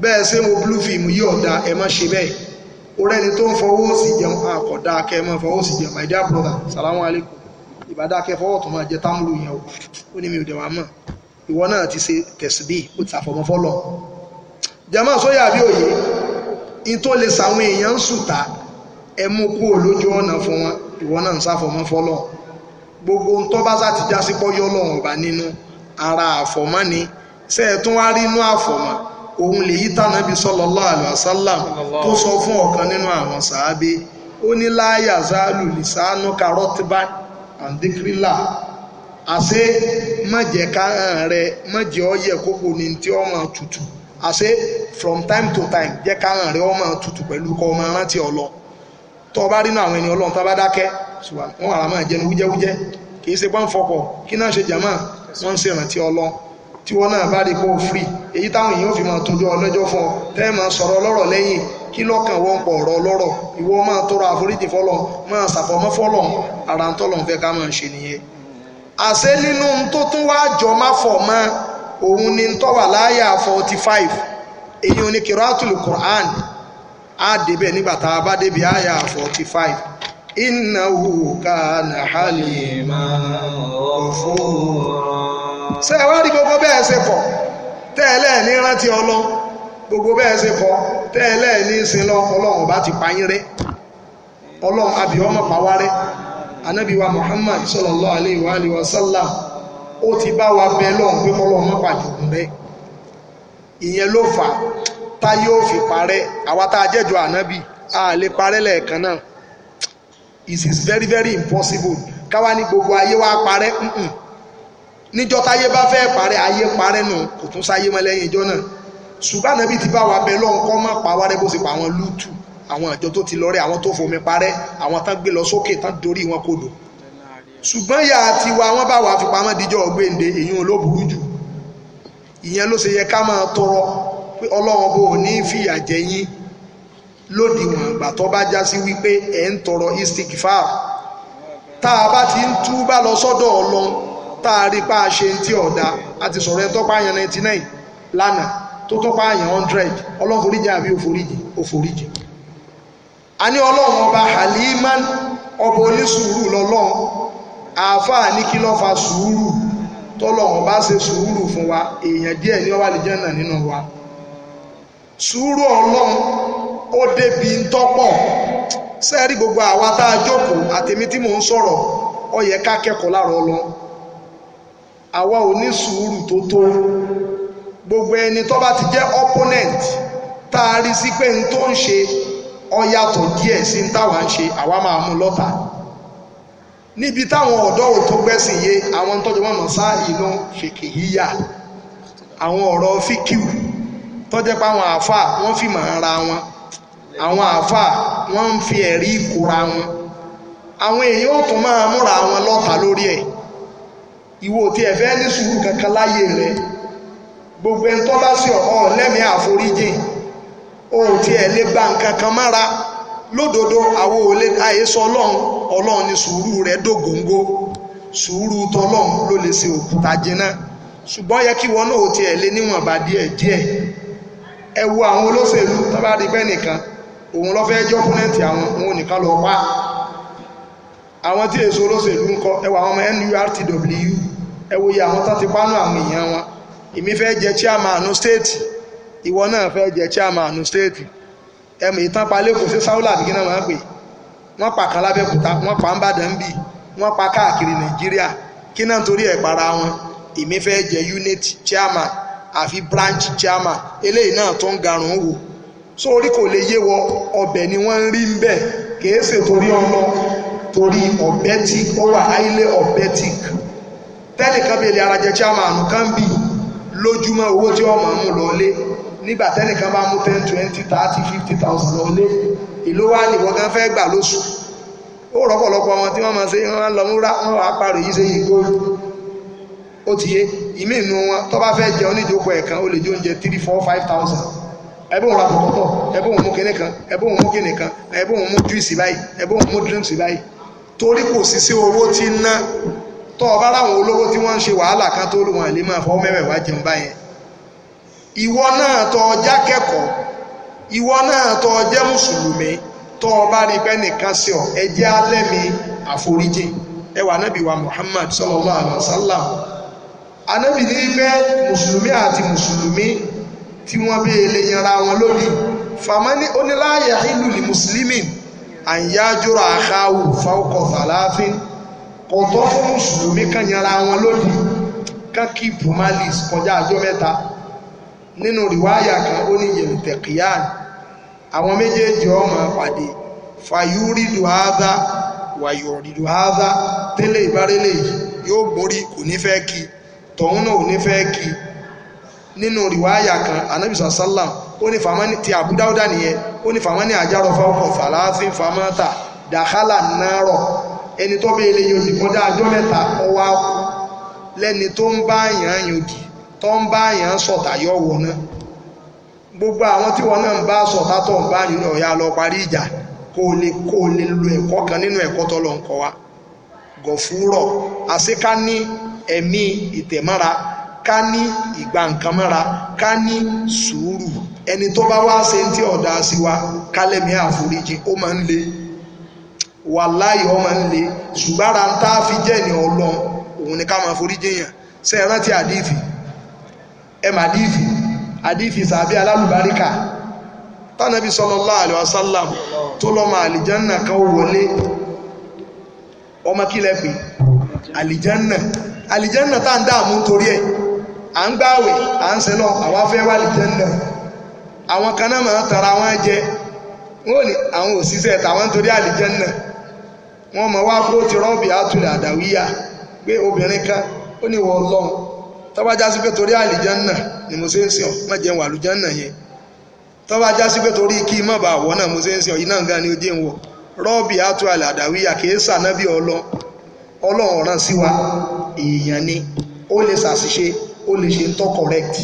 bẹ́ẹ̀ ṣe ń wo blue film yóò da, ẹ má ṣe bẹ́ẹ̀. Orẹ́ ni tó ń fọwọ́ sí jẹun, àkọ́dá kẹ́ ẹ má fọwọ́ sí jẹun, my dear brother, salamu alaikum, ìbádá kẹ́ fọwọ́ tó máa jẹ támúlù yẹn o, ó ní mi ò dẹ̀ wá mọ̀. Ìwọ náà ti ṣe tẹ̀síbí, ó ti ṣàfọ̀mọ́fọ́lọ̀. Jàmáà sóyà bí òye in tó lè sàwọn èèyàn ń sùtà, ẹ mú kúrò lójú ọ̀nà fún wọn, ìwọ náà ń ṣàfọ̀mọ́fọ́lọ̀. Gbogbo ń tọ́ bá sá ti já sí pọ́yọ́ lọ́wọ́n ọba nínú ara àfọ̀mọ́ ni. Ṣé ẹ tún wá rí inú àfọ̀mọ́ òun lèyí tànàbí sallallahu alaihi wasallam tó sọ fún ọ̀kan nínú àwọn sàábé, ó ní la yazalu lisanuka rotban an dhikrillah. Àṣé mọ̀jẹ̀ káhàn rẹ mọ̀jẹ̀ ọyẹ kókò ní tí ó máa tutù. Àṣé from time to time jẹ́ káhàn rẹ ó máa tutù pẹ̀lú kọ́ ọmọ rántí ọlọ. Tó o bá rí inú àwọn ẹni ọlọ́run tó bá dákẹ́, wọ́n wà máa jẹnu wújẹ́wújẹ́, kì í ṣe pọ́n fọkọ̀ kí náà ṣe jàmá, wọ́n ń ṣe ìrántí ọlọ. Tí wọ́n náà bá rí kó free, èyí táwọn èèyàn fi máa tọ́jú ọlọ́jọ́ fún ọ, tẹ́ máa sọ̀rọ̀ ọlọ́rọ̀ lẹ́yìn, kí lọ́kàn wọ́n pọ̀ ọ̀rọ̀ ọlọ́rọ̀, ìwọ máa tọrọ àforíjì fọlọ́, máa ṣàfọ̀mọ́ fọlọ́, ara ń tọ́lọ̀ ń fẹ́ ká máa ṣe nìyẹn. Àṣé nínú tó tún wá jọ má fọ̀ mọ́ òun ni tó wà láyà 45, èyí ò ní kìrọ́tùlù Qur'an, á débẹ̀ nígbà tá a bá débi àyà 45. Innahu kana haliman ghafura. Ṣé ẹ wá rí gbogbo bẹ́ẹ̀ ṣe kọ̀ tẹ́ẹ̀lẹ́ ní rántí ọlọ́, gbogbo bẹ́ẹ̀ ṣe kọ̀ tẹ́ẹ̀lẹ́ ní sin lọ, ọlọ́run ọba ti pa yín rẹ́, ọlọ́run abiyọ́mọ̀ pa wá rẹ́. Ànábì wa Muhammad sallallahu alayhi wa alihi wa sallam ó ti bá wa bẹ lọ́hùn pé kọ́lọ́hún má pàjùkùn rẹ́. Ìyẹn ló fà tá yóò fi parẹ́. Àwa tá a jẹ́jọ́ ànábì a lè parẹ́ lẹ́ẹ̀kan náà. It is very very impossible káwa ní gbogbo ayé wa parẹ́. Níjọ́ táyé bá fẹ́ parẹ́, ayé parẹ́ nù, kò tún sáyé mọ́ lẹ́yìn ìjọ́ náà. Ṣùgbọ́n ànábì ti bá wa bẹ lọ́hùn kọ́ má pa wá rẹ́ bó ṣe pa àwọn Lútù, àwọn àjọ tó ti lọrẹ, àwọn tó fomi parẹ́, àwọn tán gbé lọ sókè tán dorí wọn kodò. Ṣùgbọ́n yà á ti wa wọ́n bá wà fi pamọ́ díjọ́ ọgbẹ́ǹde, èyí ò ló burú jù. Ìyẹn ló ṣe yẹ ká máa tọrọ pé ọlọ́run bò ní fìyà jẹ yín lódiwọ̀n ìgbà tó bá já sí wípé ẹ̀ ń tọrọ istikfar. Tá a bá ti ń túbá lọ sọ́dọ̀ ọlọ́run, tá a rí pa ṣe ti ọ̀dà, a ti sọ̀rọ̀ ẹ̀ tó pààyàn 99 lánàá tó tó pààyàn 100, ọlọ́run foríjì àbí òforíjì? Òforíjì. A ní ọlọ́run ọba Haliman, ọba onísùúrù lọ́lọ́run. Àáfàá ní kí ló fa sùúrù? Tọ́lọ́run bá ṣe sùúrù fún wa, èèyàn díẹ̀ ní ó wà lè Jánnà nínú wa. Sùúrù ọlọ́run ó débi ń tọ́pọ̀. Sẹ́ẹ̀rí gbogbo àwa tá a jókòó àtèmi tí mò ń sọ̀rọ̀, ó yẹ ká kẹ́kọ̀ọ́ lára ọlọ́run. Àwa ò ní sùúrù tó tó. Gbogbo ẹni tó bá ti jẹ́ opponent tá a rí sí pé n tó ń ṣe ó yàtọ̀ díẹ̀ sí ń táwa ń ṣe, àwa máa mú lọ́tà. Níbi táwọn ọ̀dọ́ ò tó gbẹ́sìn yé, àwọn tọ́jú wọn mọ̀ sá ìlú fèkè yíyà, Àwọn ọ̀rọ̀ fíkìú tó jẹ́ pé àwọn àáfàá wọ́n fi mọ̀ ara wọn, àwọn àáfàá wọ́n ń fi ẹ̀rí ìkóra wọn, àwọn èèyàn ò tún máa múra wọn lọ́ta lórí ẹ̀. Ìwọ tí ẹ fẹ́ ní sùúrù kankan láyé rẹ, gbogbo ẹni tó bá sí ọ̀ lẹ́mìí àforíjìn, o tí ẹ lè gba nǹkan kan mára. Lódodo àwọn òlé àhesọ ọlọ́run, ọlọ́run ní sùúrù rẹ̀ dògóńgó, sùúrù tọlọ́run ló lè ṣe òkúta jiná. Ṣùgbọ́n yẹ kí wọn náà ò tiẹ̀ lé níwọ̀nba díẹ̀ díẹ̀. Ẹ wo àwọn olóṣèlú tó bá rí pẹ́ nìkan òun ló fẹ́ jọ́ pọ́nẹ́ǹtì àwọn, òun nìkan lọ pa. Àwọn tí èso olóṣèlú ń kọ, ẹ wo àwọn ọmọ NURTW, ẹ wo iye àwọn tó ti pánú àwọn èèyàn wọn. Èmi fẹ́ jẹ chairman state, ìwọ náà fẹ́ jẹ chairman state. Ẹmọ ìtàn palẹ́ kò sí sáúlà bí kíná máa ń pè, wọ́n pa kan lábẹ́òkúta, wọ́n pa ń bàdàn bì, wọ́n pa káàkiri Nàìjíríà. Kí náà torí ẹ̀ para wọn? Èmi fẹ́ jẹ unit chairman àfi branch chairman, eléyìí náà tó ń garùn wò. Sórí kò lè yé wọ, ọbẹ̀ ni wọ́n ń rí ń bẹ̀, kìí ṣe torí ọmọ, torí ọ̀bẹ́tìk, ó wà highly ọ̀bẹ́tìk. Tẹ́nìkan bí ilé ara jẹ chairman kan bì lójúmọ́, owó tí wọ́n máa mú lọ lé. Nígbà tẹ́nìkan bá mú 10, 20, 30, 50,000 lọ lé, èló wá ní ìwọ gan fẹ́ gbà lóṣù? Ó rọ́pọ̀lọpọ̀ wọn tí wọ́n máa ṣe, wọ́n lọ múra, wọ́n wá parò yìí ṣe yìí góòlù. Ó ti yé ìmí inú wọn tó bá fẹ́ jẹun níjókòó ẹ̀kan, ó lè jẹ oúnjẹ 3, 4, 5,000. Ẹbí òun ra pọ̀pọ̀tọ̀, ẹbí òun mú kinní kan, ẹbí òun mú kinní kan, ẹbí òun mú juice báyìí, ẹbí òun mú drinks báyìí. Torí kò sí sí owó tí ń ná. Tó o bá ráwọn olówó tí wọ́n ń ṣe wàhálà kan tó lù wọ́n lè máa fọwọ́ mẹ́wẹ̀ẹ́wá jẹun báyẹn. Ìwọ náà tó jẹ́ akẹ́kọ̀ọ́, ìwọ náà tó jẹ́ mùsùlùmí, tó o bá rí pé nìkan sí ọ, ẹ jẹ́ alẹ́ mi àforíjì. Ẹ wà nábì wa Muhammad sallallahu alaihi wasallam. Anábì ní pé mùsùlùmí àti mùsùlùmí tí wọ́n bí ilé yanra wọn lódì. Fàmání oníláyà ìlú lè mùsùlùmí àyájúra àkáwù fáwọkọ̀ fàlàáfín. Kò tọ́ fún mùsùlùmí kan yanra wọn lódì, kan kíìpù malis kọjá àjọ mẹ́ta. Nínú rìwáyà kan ó ní yẹ̀mìtẹ̀kìyàn, àwọn méjèèjì ó máa pàdé. Fàyúrídù áádá wàyọ̀rídù áádá, tẹ́lẹ̀ ìbárẹ́lẹ̀ yìí yóò borí, kò ní fẹ́ kí tọ̀hún náà ò ní fẹ́ kí. Nínú rìwáyà kan Ànábì sàlám ó ní fàmánì ti Abu Dáúdà nìyẹn, ó ní fàmánì àjárọ̀ fáwọkọ̀ fàlàáfín fàmátà dàkálà náírọ̀. Ẹni tó bẹ́ẹ̀ lè yòdì kọjá àjọ mẹ́ta ọwọ́ á kú lẹ́ni tó ń bá yàn yòdì, tó ń bá yàn sọ̀tà yọ wọ̀ náà. Gbogbo àwọn tí wọn náà ń bá sọ̀tà tó ń bá yàn ọ̀yà lọ parí ìjà, kó o lè lo ẹ̀kọ́ kan nínú ẹ̀kọ́ tó lọ ń kọ́ wa. Gọ̀fúrọ̀ àṣé ká ní ẹ̀mí ìtẹ̀mọ́ra, ká ní ìgbà nǹkan mọ́ra, ká ní sùúrù. Ẹni tó bá wá ṣe tí ọ̀dà sí wa, kálẹ̀mí àforíjì, ó máa ń le, wàláhì ó máa ń le. Ṣùgbọ́n ara ń tá a fi jẹ́ ní Ọlọ́run, òun ni ká máa foríjì yàn. Ṣé ẹ rántí àdífì? Ẹ mà àdífì, àdífì sàbí alálùbáríkà tánàbí sallallahu alaihi wasallam tó lọ́mọ àlìjánà kan wọlé. Ọmọ kí lẹ pè àlìjánà? Àlìjánà tá ń dààmú torí ẹ̀, à ń gbààwẹ̀, à ń sẹ́lọ̀, àwa fẹ́ wà àlìjánà. Àwọn kan náà máa tara wọn jẹ, wọn ò ní àwọn òṣìṣẹ́ tàwọn torí àlìjánà. Wọn mọ̀ wá kó ti rọ́ọ̀bì àtúlẹ̀ àdàwíyà pé obìnrin kan ó ní wọ́n lọ́hùn, tó bá já sí pé torí àlìjánà ni mo ṣe ń sìn ọ́, má jẹun àlùjánà yẹn. Tó bá já sí pé torí kí má bàa wọ̀ náà mo ṣe ń sìn ọ́, iná nǹkan ni ó jẹ́ ń wọ̀. Rọ́ọ̀bì àtúlẹ̀ àdàwíyà kì í sànábì Ọlọ́run ọ̀ràn sí wa, èèyàn ni, ó lè ṣàṣìṣe, ó lè ṣe ń tọ́ correct.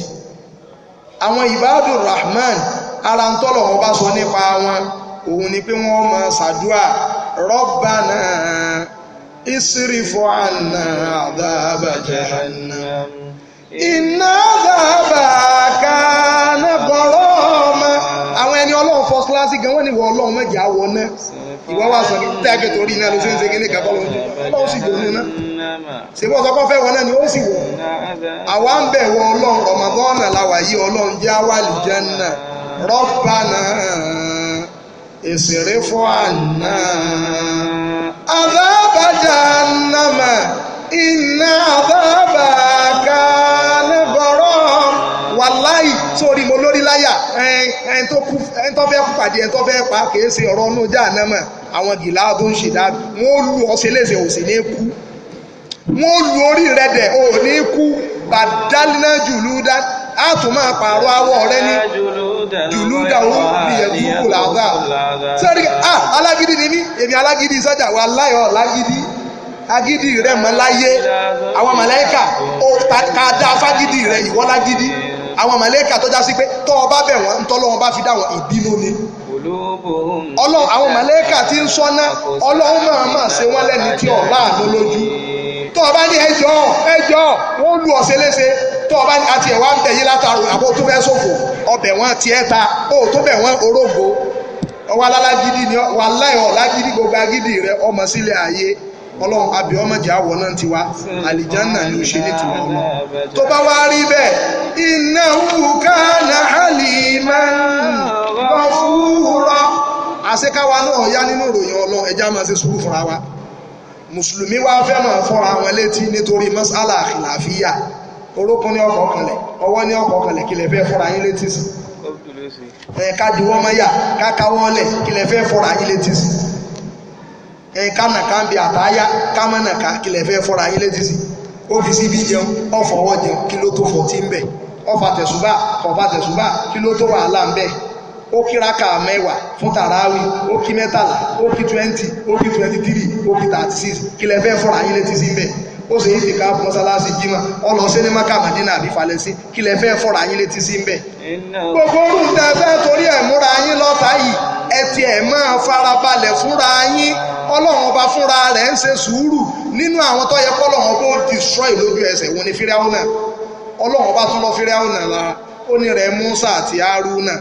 Àwọn ìbádùn Rahman, ara ń tọ́lọ̀ wọn bá sọ nípa wọn, òun ni pé wọ́n máa ṣàdúà, Rabbana isrifu anna adhaba jahannam inna adhaba kana gharama. Àwọn ẹni Ọlọ́run first class gan, wọ́n ní ìwọ Ọlọ́run mẹ́jẹ̀ àwọ̀ náà, ìwọ wá sọ tẹ́ẹ̀kì torí iná ló ṣe ń ṣe kíní kan bọ́lọ́, Ọlọ́run sì jò níná. Ṣé wọ́n sọ pé fẹ́ wọn náà ni ó sì wọ̀? Àwa ń bẹ̀ wọ Ọlọ́run, Ramadan làwà yìí, Ọlọ́run jẹ́ àwa àlìjánnà. Rabbana isrif anna adhaba jahannama inna adhaba kana gharama. Wàláì sórí mo lórí láyà, ẹni tó fẹ́ kú pàdé ẹni tó fẹ́ pa, kìí ṣe ọ̀rọ̀ ọ̀nù jahannama. Àwọn gìlá tó ń ṣèdá, wọ́n lù ọ́ ṣe léṣe, ò sì ní kú. Wọ́n lu orí rẹ̀ dẹ̀, ò ní kú. Bàdálínà jùlú dá Á tún máa pààrọ̀ awọ rẹ ní jùlúdàwó lìyẹ̀dúkù làdá. Sẹ́rí ah, alágídí ni mí, èmi alágídí sọ́jà, wà láyọ̀ lágídí, agídí rẹ mọ́ láyé. Àwọn màláíkà ká dá fágídí rẹ, ìwọ lágídí. Àwọn màláíkà tó já sí pé tọ́ ọ bá bẹ̀ wọ́n, ntọ́lọ́wọ́n bá fi dá wọn ìbínú ni. Ọlọ́run, àwọn màláíkà tí ń sọ́ná, Ọlọ́run máa máa ṣe wọ́n lẹ́ni tí ọ̀ láàánú lójú. Tọ́ ọ bá ní ẹjọ́ ẹjọ́, wọ́n lù ọ́ ṣeléṣe. Tọ́ ọ bá ní àti ẹ̀wá ń bẹ̀ yín látàrò, àbó tó fẹ́ ṣòfò ọbẹ̀ wọn tiẹ̀ ta, ó tó bẹ̀ wọ́n orógo. Ọwọ́ alágídí ni wà láì ọ̀ lágídí, gbogbo agídí rẹ ọmọ sílẹ̀ ayé. Ọlọ́run àbí ọmọdé àwọ̀ náà ti wá àlìjánà ni ó ṣe nítumọ̀ ọlọ́run. Tó bá wá rí bẹ́ẹ̀, innahu kana haliman ghafura. Àṣekáwa náà yá nínú ìròyìn Ọlọ́run, ẹja máa ṣe sùúrù fúnra wa. Mùsùlùmí wá fẹ́ máa fọ́ra wọn létí nítorí mas'ala khilafiyya. Orókún ní ọkọ̀ kanlẹ̀, ọwọ́ ní ọkọ̀ kanlẹ̀, kí lẹ fẹ́ fọ́ra yín létí sí? Ẹ̀ka diwọ́ mọ́yà, kákáwọ́lẹ̀, kí lẹ fẹ́ fọ́ra yín létí sí? Ẹ̀ka nàka ń bi àtáyá, kámọ́ nàka, kí lẹ fẹ́ fọ́ra yín létí sí? Ó fi síbí jẹun, ọ̀fọwọ́ jẹun, kí ló tó fọ́ tí ń bẹ̀? Ọfà tẹ̀sùbà, kọ̀fà tẹ̀sùbà, kí ló tó wàhálà ń bẹ̀? Ó kí rákà 10 fún tàràwì, ó kí 13, ó kí 20, ó kí 23, ó kí 36, kí lẹ fẹ́ fọ́ra yín létí sí ń bẹ̀? Ó ṣe yìí tìka mọ́sálásí jímọ̀, ó lọ sí ní Mákà, Mádínà àbí Falẹ́sí, kí lẹ fẹ́ fọ́ra yín létí sí ń bẹ̀? Gbogbo orú tẹ fẹ́ torí ẹ̀ múra yín lọ́ta yìí, ẹ ti ẹ̀ máa farabalẹ̀ fúnra yín. Ọlọ́run ọba fúnra rẹ̀ ń ṣe sùúrù nínú àwọn tó yẹ kọ́lọ́run ọba ó destroy lójú ẹsẹ̀ wọn ni Fíráúnà. Ọlọ́run ọba tún lọ Fíráúnà lára, ó ní rẹ̀ Músà àti Hárúnà,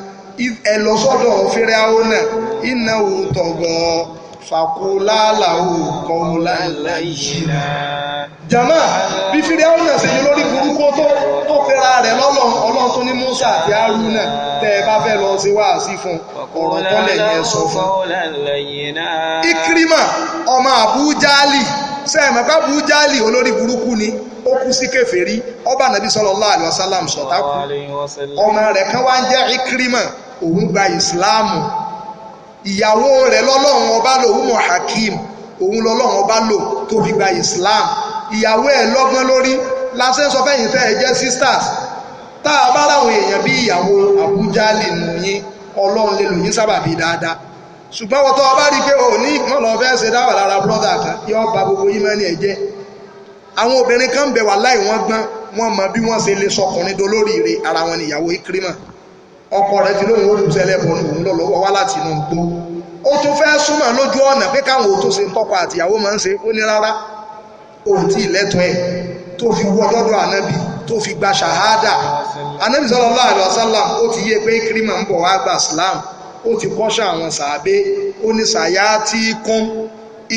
ẹ lọ sọ́dọ̀ Fíráúnà, innahu tagha faqula qawlan layyina. Jama, bí Fíráúnà ṣe ní lórí burúkú tó fẹ́ra rẹ̀ lọ́lọ́run, Ọlọ́run tó ní Músà àti Hárúnà, tẹ́ ẹ bá fẹ́ lọ sí wáàsí fún ọ̀rọ̀ tọ́lẹ̀ yẹn sọ fún. Ikrima ọmọ Abu Jali, sẹ́ẹ̀mọ̀ká Abu Jali olórí burúkú ni, ó kú sí kèfèrí, ọba nàbí sallallahu alaihi wasallam sọ̀tákù. Ọmọ rẹ̀ kan wá ń jẹ́ Ikrima, òun gba ìsìláàmù. Ìyàwó rẹ̀ lọ́lọ́run ọba lò, Umu Hakim, òun lọ́lọ́run ọba lò tó fi gba ìsìláàmù. Ìyàwó ẹ̀ lọ́gbọ́n lórí, lásán sọ fẹ́yìn tẹ́ ẹ jẹ́ sisters. Tá a bá ráwọn èèyàn bí ìyàwó Abu Jali nù yín, Ọlọ́run lè lò yín sábàbí dáadáa. Ṣùgbọ́n wọ́n tó ọba rí pé ò ní wọ́n lọ fẹ́ ṣe dáwà lára brọ́dà kan, yóò ba gbogbo yín mọ́ ní ẹ̀jẹ̀. Àwọn obìnrin kan bẹ̀ wà láì wọ́n gbọ́n, wọ́n mọ bí wọ́n ṣe lè sọkùnrin dolóríire, ara wọn ni ìyàwó Ikrima. Ọkọ rẹ̀ ti lóhun ó kù sẹ́lẹ̀ bọ̀ òun lọ́wọ́ wá láti inú igbó. Ó tún fẹ́ súnmọ́ lójú ọ̀nà pé káwọn ò tó ṣe tọkọ àtìyàwó máa ń ṣe, ó ní rárá, òun tí ìlẹ́tọ̀ ẹ̀ tó fi wọ́ dọ́dọ̀ ànábì tó fi gba ṣàhádà. Ànábì sallallahu alaihi wasallam ó ti yé pé Ikrima ń bọ̀ wá gba Islam, ó ti kọ́ṣà àwọn sàábé, ó ní sàyá tí kún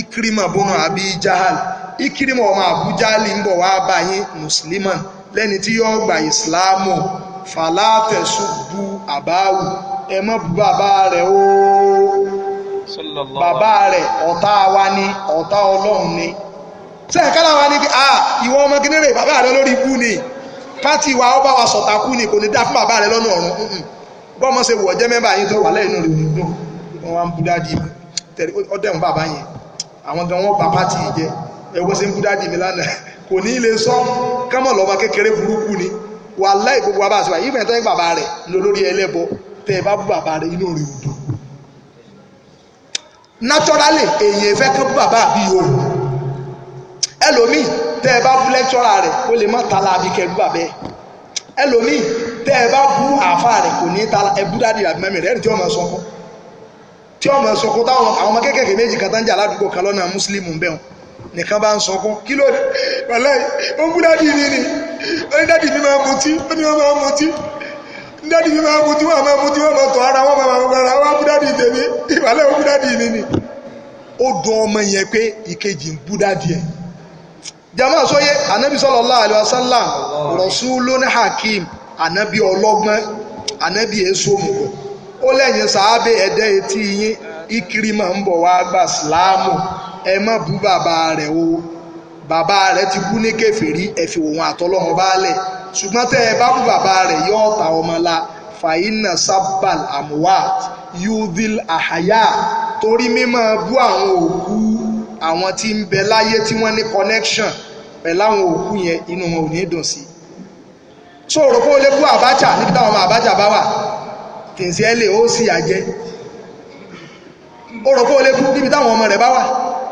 Ikrima bọ́nà àbí Jahal, Ikrima ọmọ Abu Jahali ń bọ̀ wá bá yín mùsùlùmán lẹ́ni tí yóò gba ìsìláàmù, fàlátẹ̀sùbù àbáwù, ẹ má bú bàbá rẹ̀ o, bàbá rẹ̀ ọ̀tá wa ni, ọ̀tá Ọlọ́run ni. Sẹ́ẹ̀kálá wa ní pé ah, ìwọ ọmọ kìnìún rẹ̀ bàbá rẹ̀ lórí ibú ni, pátì wa ó bá wa sọ̀tà kú ni, kò ní dá fún bàbá rẹ̀ lọ́nà ọ̀run. Bọ́mọ ṣe wọ̀ jẹ́ mẹ́bà yín tó wà lẹ́yìn rẹ̀ òní dùn, wọ́n wá ń bú dádì mi, tẹ̀lé ọdẹ̀hùn bàbá yẹn, àwọn gan wọ́n ba pátì yìí jẹ́, ẹ̀wọ́n ṣe ń bú dádì mi lánàá, kò ní lè sọ kámọ̀ lọ́ba kékeré burúkú ni, wàláhì gbogbo wa bá a ṣe wà yìí fẹ́ẹ́ tọ́ bàbá rẹ̀ lórí ẹlẹ́bọ, tẹ́ ẹ bá bú bàbá rẹ̀ inú rẹ̀ ò dùn. Naturally èyàn fẹ́ kán bú bàbá àbí yòó. Ẹlòmíì tẹ́ ẹ bá bú lẹ́kítọ́rà rẹ̀ ó lè má tala àbí kẹ́ bú bàbá ẹ̀. Ẹlòmíì tẹ́ ẹ bá bú àáfà rẹ̀ kò ní tala, ẹ bú dádì àbí mẹ́mì rẹ̀, ẹ̀rì tí ọmọ sọkún, tí ọmọ sọkún táwọn àwọn ọmọ kéékèèké méjì kan tán jà ládùúgbò kan lọ́nà mùsùlùmí ń bẹ̀rùn nìkan bá ń sọkún, kí ló dé? Wàláhì ó ń bú dádì mi ni, ó ní dádì mi máa mutí, ó ní wọ́n máa mutí, dádì mi máa mutí, wọ́n máa mutí, wọ́n máa tọ̀ ara wọ́n máa mú ara wọ́n bú dádì tèmi, wàláhì ó bú dádì mi ni. Ó dùn ọmọ yẹn pé ìkejì ń bú dádì ẹ̀. Jama sóyè, anabi sallallahu alaihi wasallam rasulun hakim, anabi ọlọ́gbọ́n, anabi èso mùgọ̀. Ó lẹ́yìn sàábé ẹ̀dẹ́ etí yín, Ikrima ń bọ̀ wá gba síláàmù, ẹ má bú bàbá rẹ̀ o, bàbá rẹ̀ ti kú ní kèfèrí, ẹ fi òun àtọlọ́run baálẹ̀, ṣùgbọ́n tẹ́ ẹ bá bú bàbá rẹ̀ yóò ta ọmọ la, fàyínà sábàl amuwat yudil àhàyà, torí mímọ́ bú àwọn òkú, àwọn tí ń bẹ láyé tí wọ́n ní connection pẹ̀lú àwọn òkú yẹn, inú wọn ò ní dùn sí. So rò pé ó lè bú Abacha níbi táwọn ọmọ Abacha bá wà? Sincerely, ó sì àjẹ́. Ó rò pé ó lè bú níbi táwọn ọmọ rẹ̀ bá wà?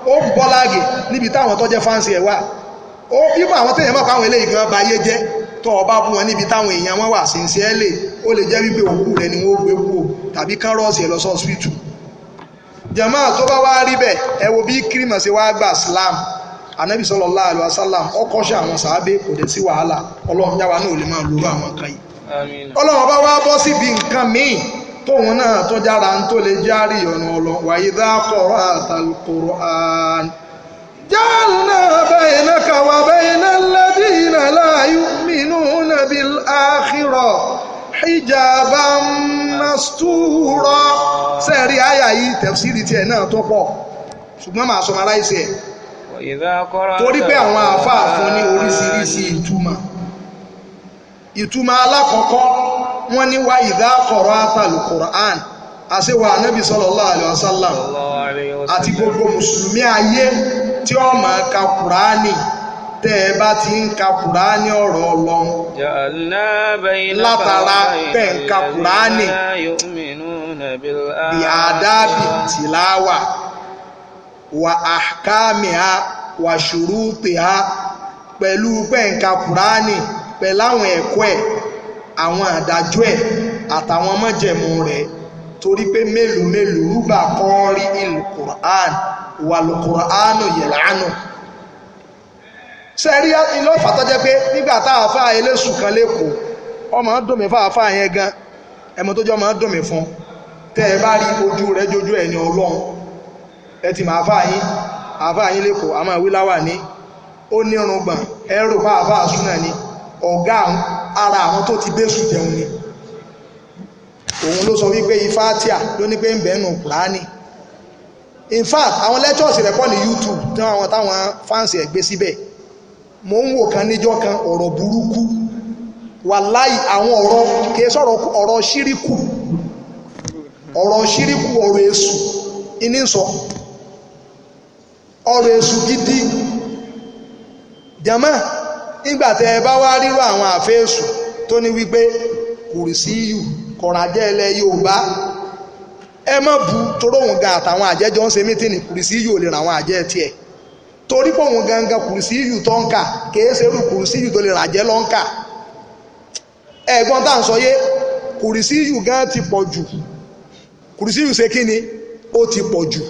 Ó bú Bọ́láàgì níbi táwọn tó jẹ́ fáǹsì ẹ̀ wà? Ó ibú àwọn téèyàn mọ̀ káwọn eléyìí gan ba ayé jẹ́, tó o bá bú wọn níbi táwọn èèyàn wọn wà, sincerely, ó lè jẹ́ wípé òkú rẹ̀ ni wọ́n gbé kú o, tàbí kán rọ́ọ̀sì ẹ̀ lọ sí hospital. Jàmáà, tó bá wá rí bẹ́ẹ̀, ẹ wo bí Kírímọ̀ ṣe wá gbà Islam. Anabi sallallahu alaihi wasallam ọkọ̀ṣẹ́ àwọn sàábé, kò dẹ̀ sí wàhálà. Ọlọ́run yáwa náà ò lè máa lòrò àwọn nǹkan yìí. Ọlọ́run bá wá bọ́ síbi nǹkan míì tóun náà tó jára ń tó lè járí ọ̀nà ọlọ́. Wa idha qara'tal Qur'an ja'alna baynaka wa bayna alladhina la yu'minuna bil akhirah hijaban mastura. Sẹ́ẹ̀rí àyà yìí, tafsiri tiẹ̀ náà tó pọ̀, ṣùgbọ́n màá sọ mara ìṣe ẹ̀ torí pé àwọn àáfàá fún ní oríṣiríṣi ìtumọ̀. Ìtumọ̀ alákọ̀ọ́kọ́, wọ́n ní wa idha qara'tal Qur'an, àṣewà anábì sallallahu alaihi wasallam àti gbogbo mùsùlùmí ayé tí ó máa ka kùránì, tẹ́ ẹ bá ti ń ka kùránì, ọ̀rọ̀ Ọlọ́run, látara tẹ́ ń ka kùránì, bí àdábì tìláwà wà ahkamiha wà shurutiha, pẹ̀lú pẹ́ ń ka kùránì pẹ̀lú àwọn ẹ̀kọ́ ẹ̀, àwọn àdájọ́ ẹ̀, àtàwọn májẹ̀mú rẹ̀, torí pé mélòó mélòó rúbà kọ́rí ìlú kùrán wà lùkùránù yẹ̀lánù. Sẹ́rí ìlọ́fà tó jẹ́ pé nígbà tá àáfà eléṣù kan lẹ́kọ̀ọ́, ọmọ dùn mí fáfá yẹn gan, ẹmọ tó jẹ́ ọmọ dùn mí fún, tẹ́ ẹ bá rí ojú rẹ̀ jójú ẹ̀ ní Ọlọ́run. Ẹ ti máa fà yín, àáfà yín lẹ́kọ̀ọ́, àmọ́ ìwé láwà ní ó ní irùngbọ̀n, ẹrù fáfá súnà ni, ọ̀gá ara àwọn tó ti bẹ́sù jẹun ni. Òun ló sọ wípé ifátíà ló ní pé ń bẹ́ẹ̀ nù kùránì. In fact, àwọn lectures rẹ̀ pọ̀ ní YouTube tí àwọn táwọn fáǹsì ẹ̀ gbé síbẹ̀. Mo ń wò kan níjọ́ kan, ọ̀rọ̀ burúkú, wàláì, àwọn ọ̀rọ̀ kìí sọ̀rọ̀, ọ̀rọ̀ ṣíríkù, ọ̀rọ̀ ṣíríkù, ọ̀rọ̀ èṣù iní sọ, ọ̀rọ̀ èṣù gidi. Jàmá, nígbàtẹ́ ẹ bá wá rírọ àwọn àfẹ́ẹ̀sù tó ní wípé kùrìsíyù kọ̀ràjẹ́ ilẹ̀ Yorùbá, ẹ má bu toróhùn gan àtàwọn àjẹjọ ń ṣe mítìnì. Kùrìsíyù ò lè ràn àwọn àjẹ́ tiẹ̀, torí pé òun gangan kùrìsíyù tó ń kà kìí ṣe irú kùrìsíyù tó lè ràjẹ́ ló ń kà. Ẹ̀gbọ́n tá à ń sọ yé, kùrìsíyù gan ti pọ̀ jù. Kùrìsíyù ṣe kí ni? Ó ti pọ̀ jù.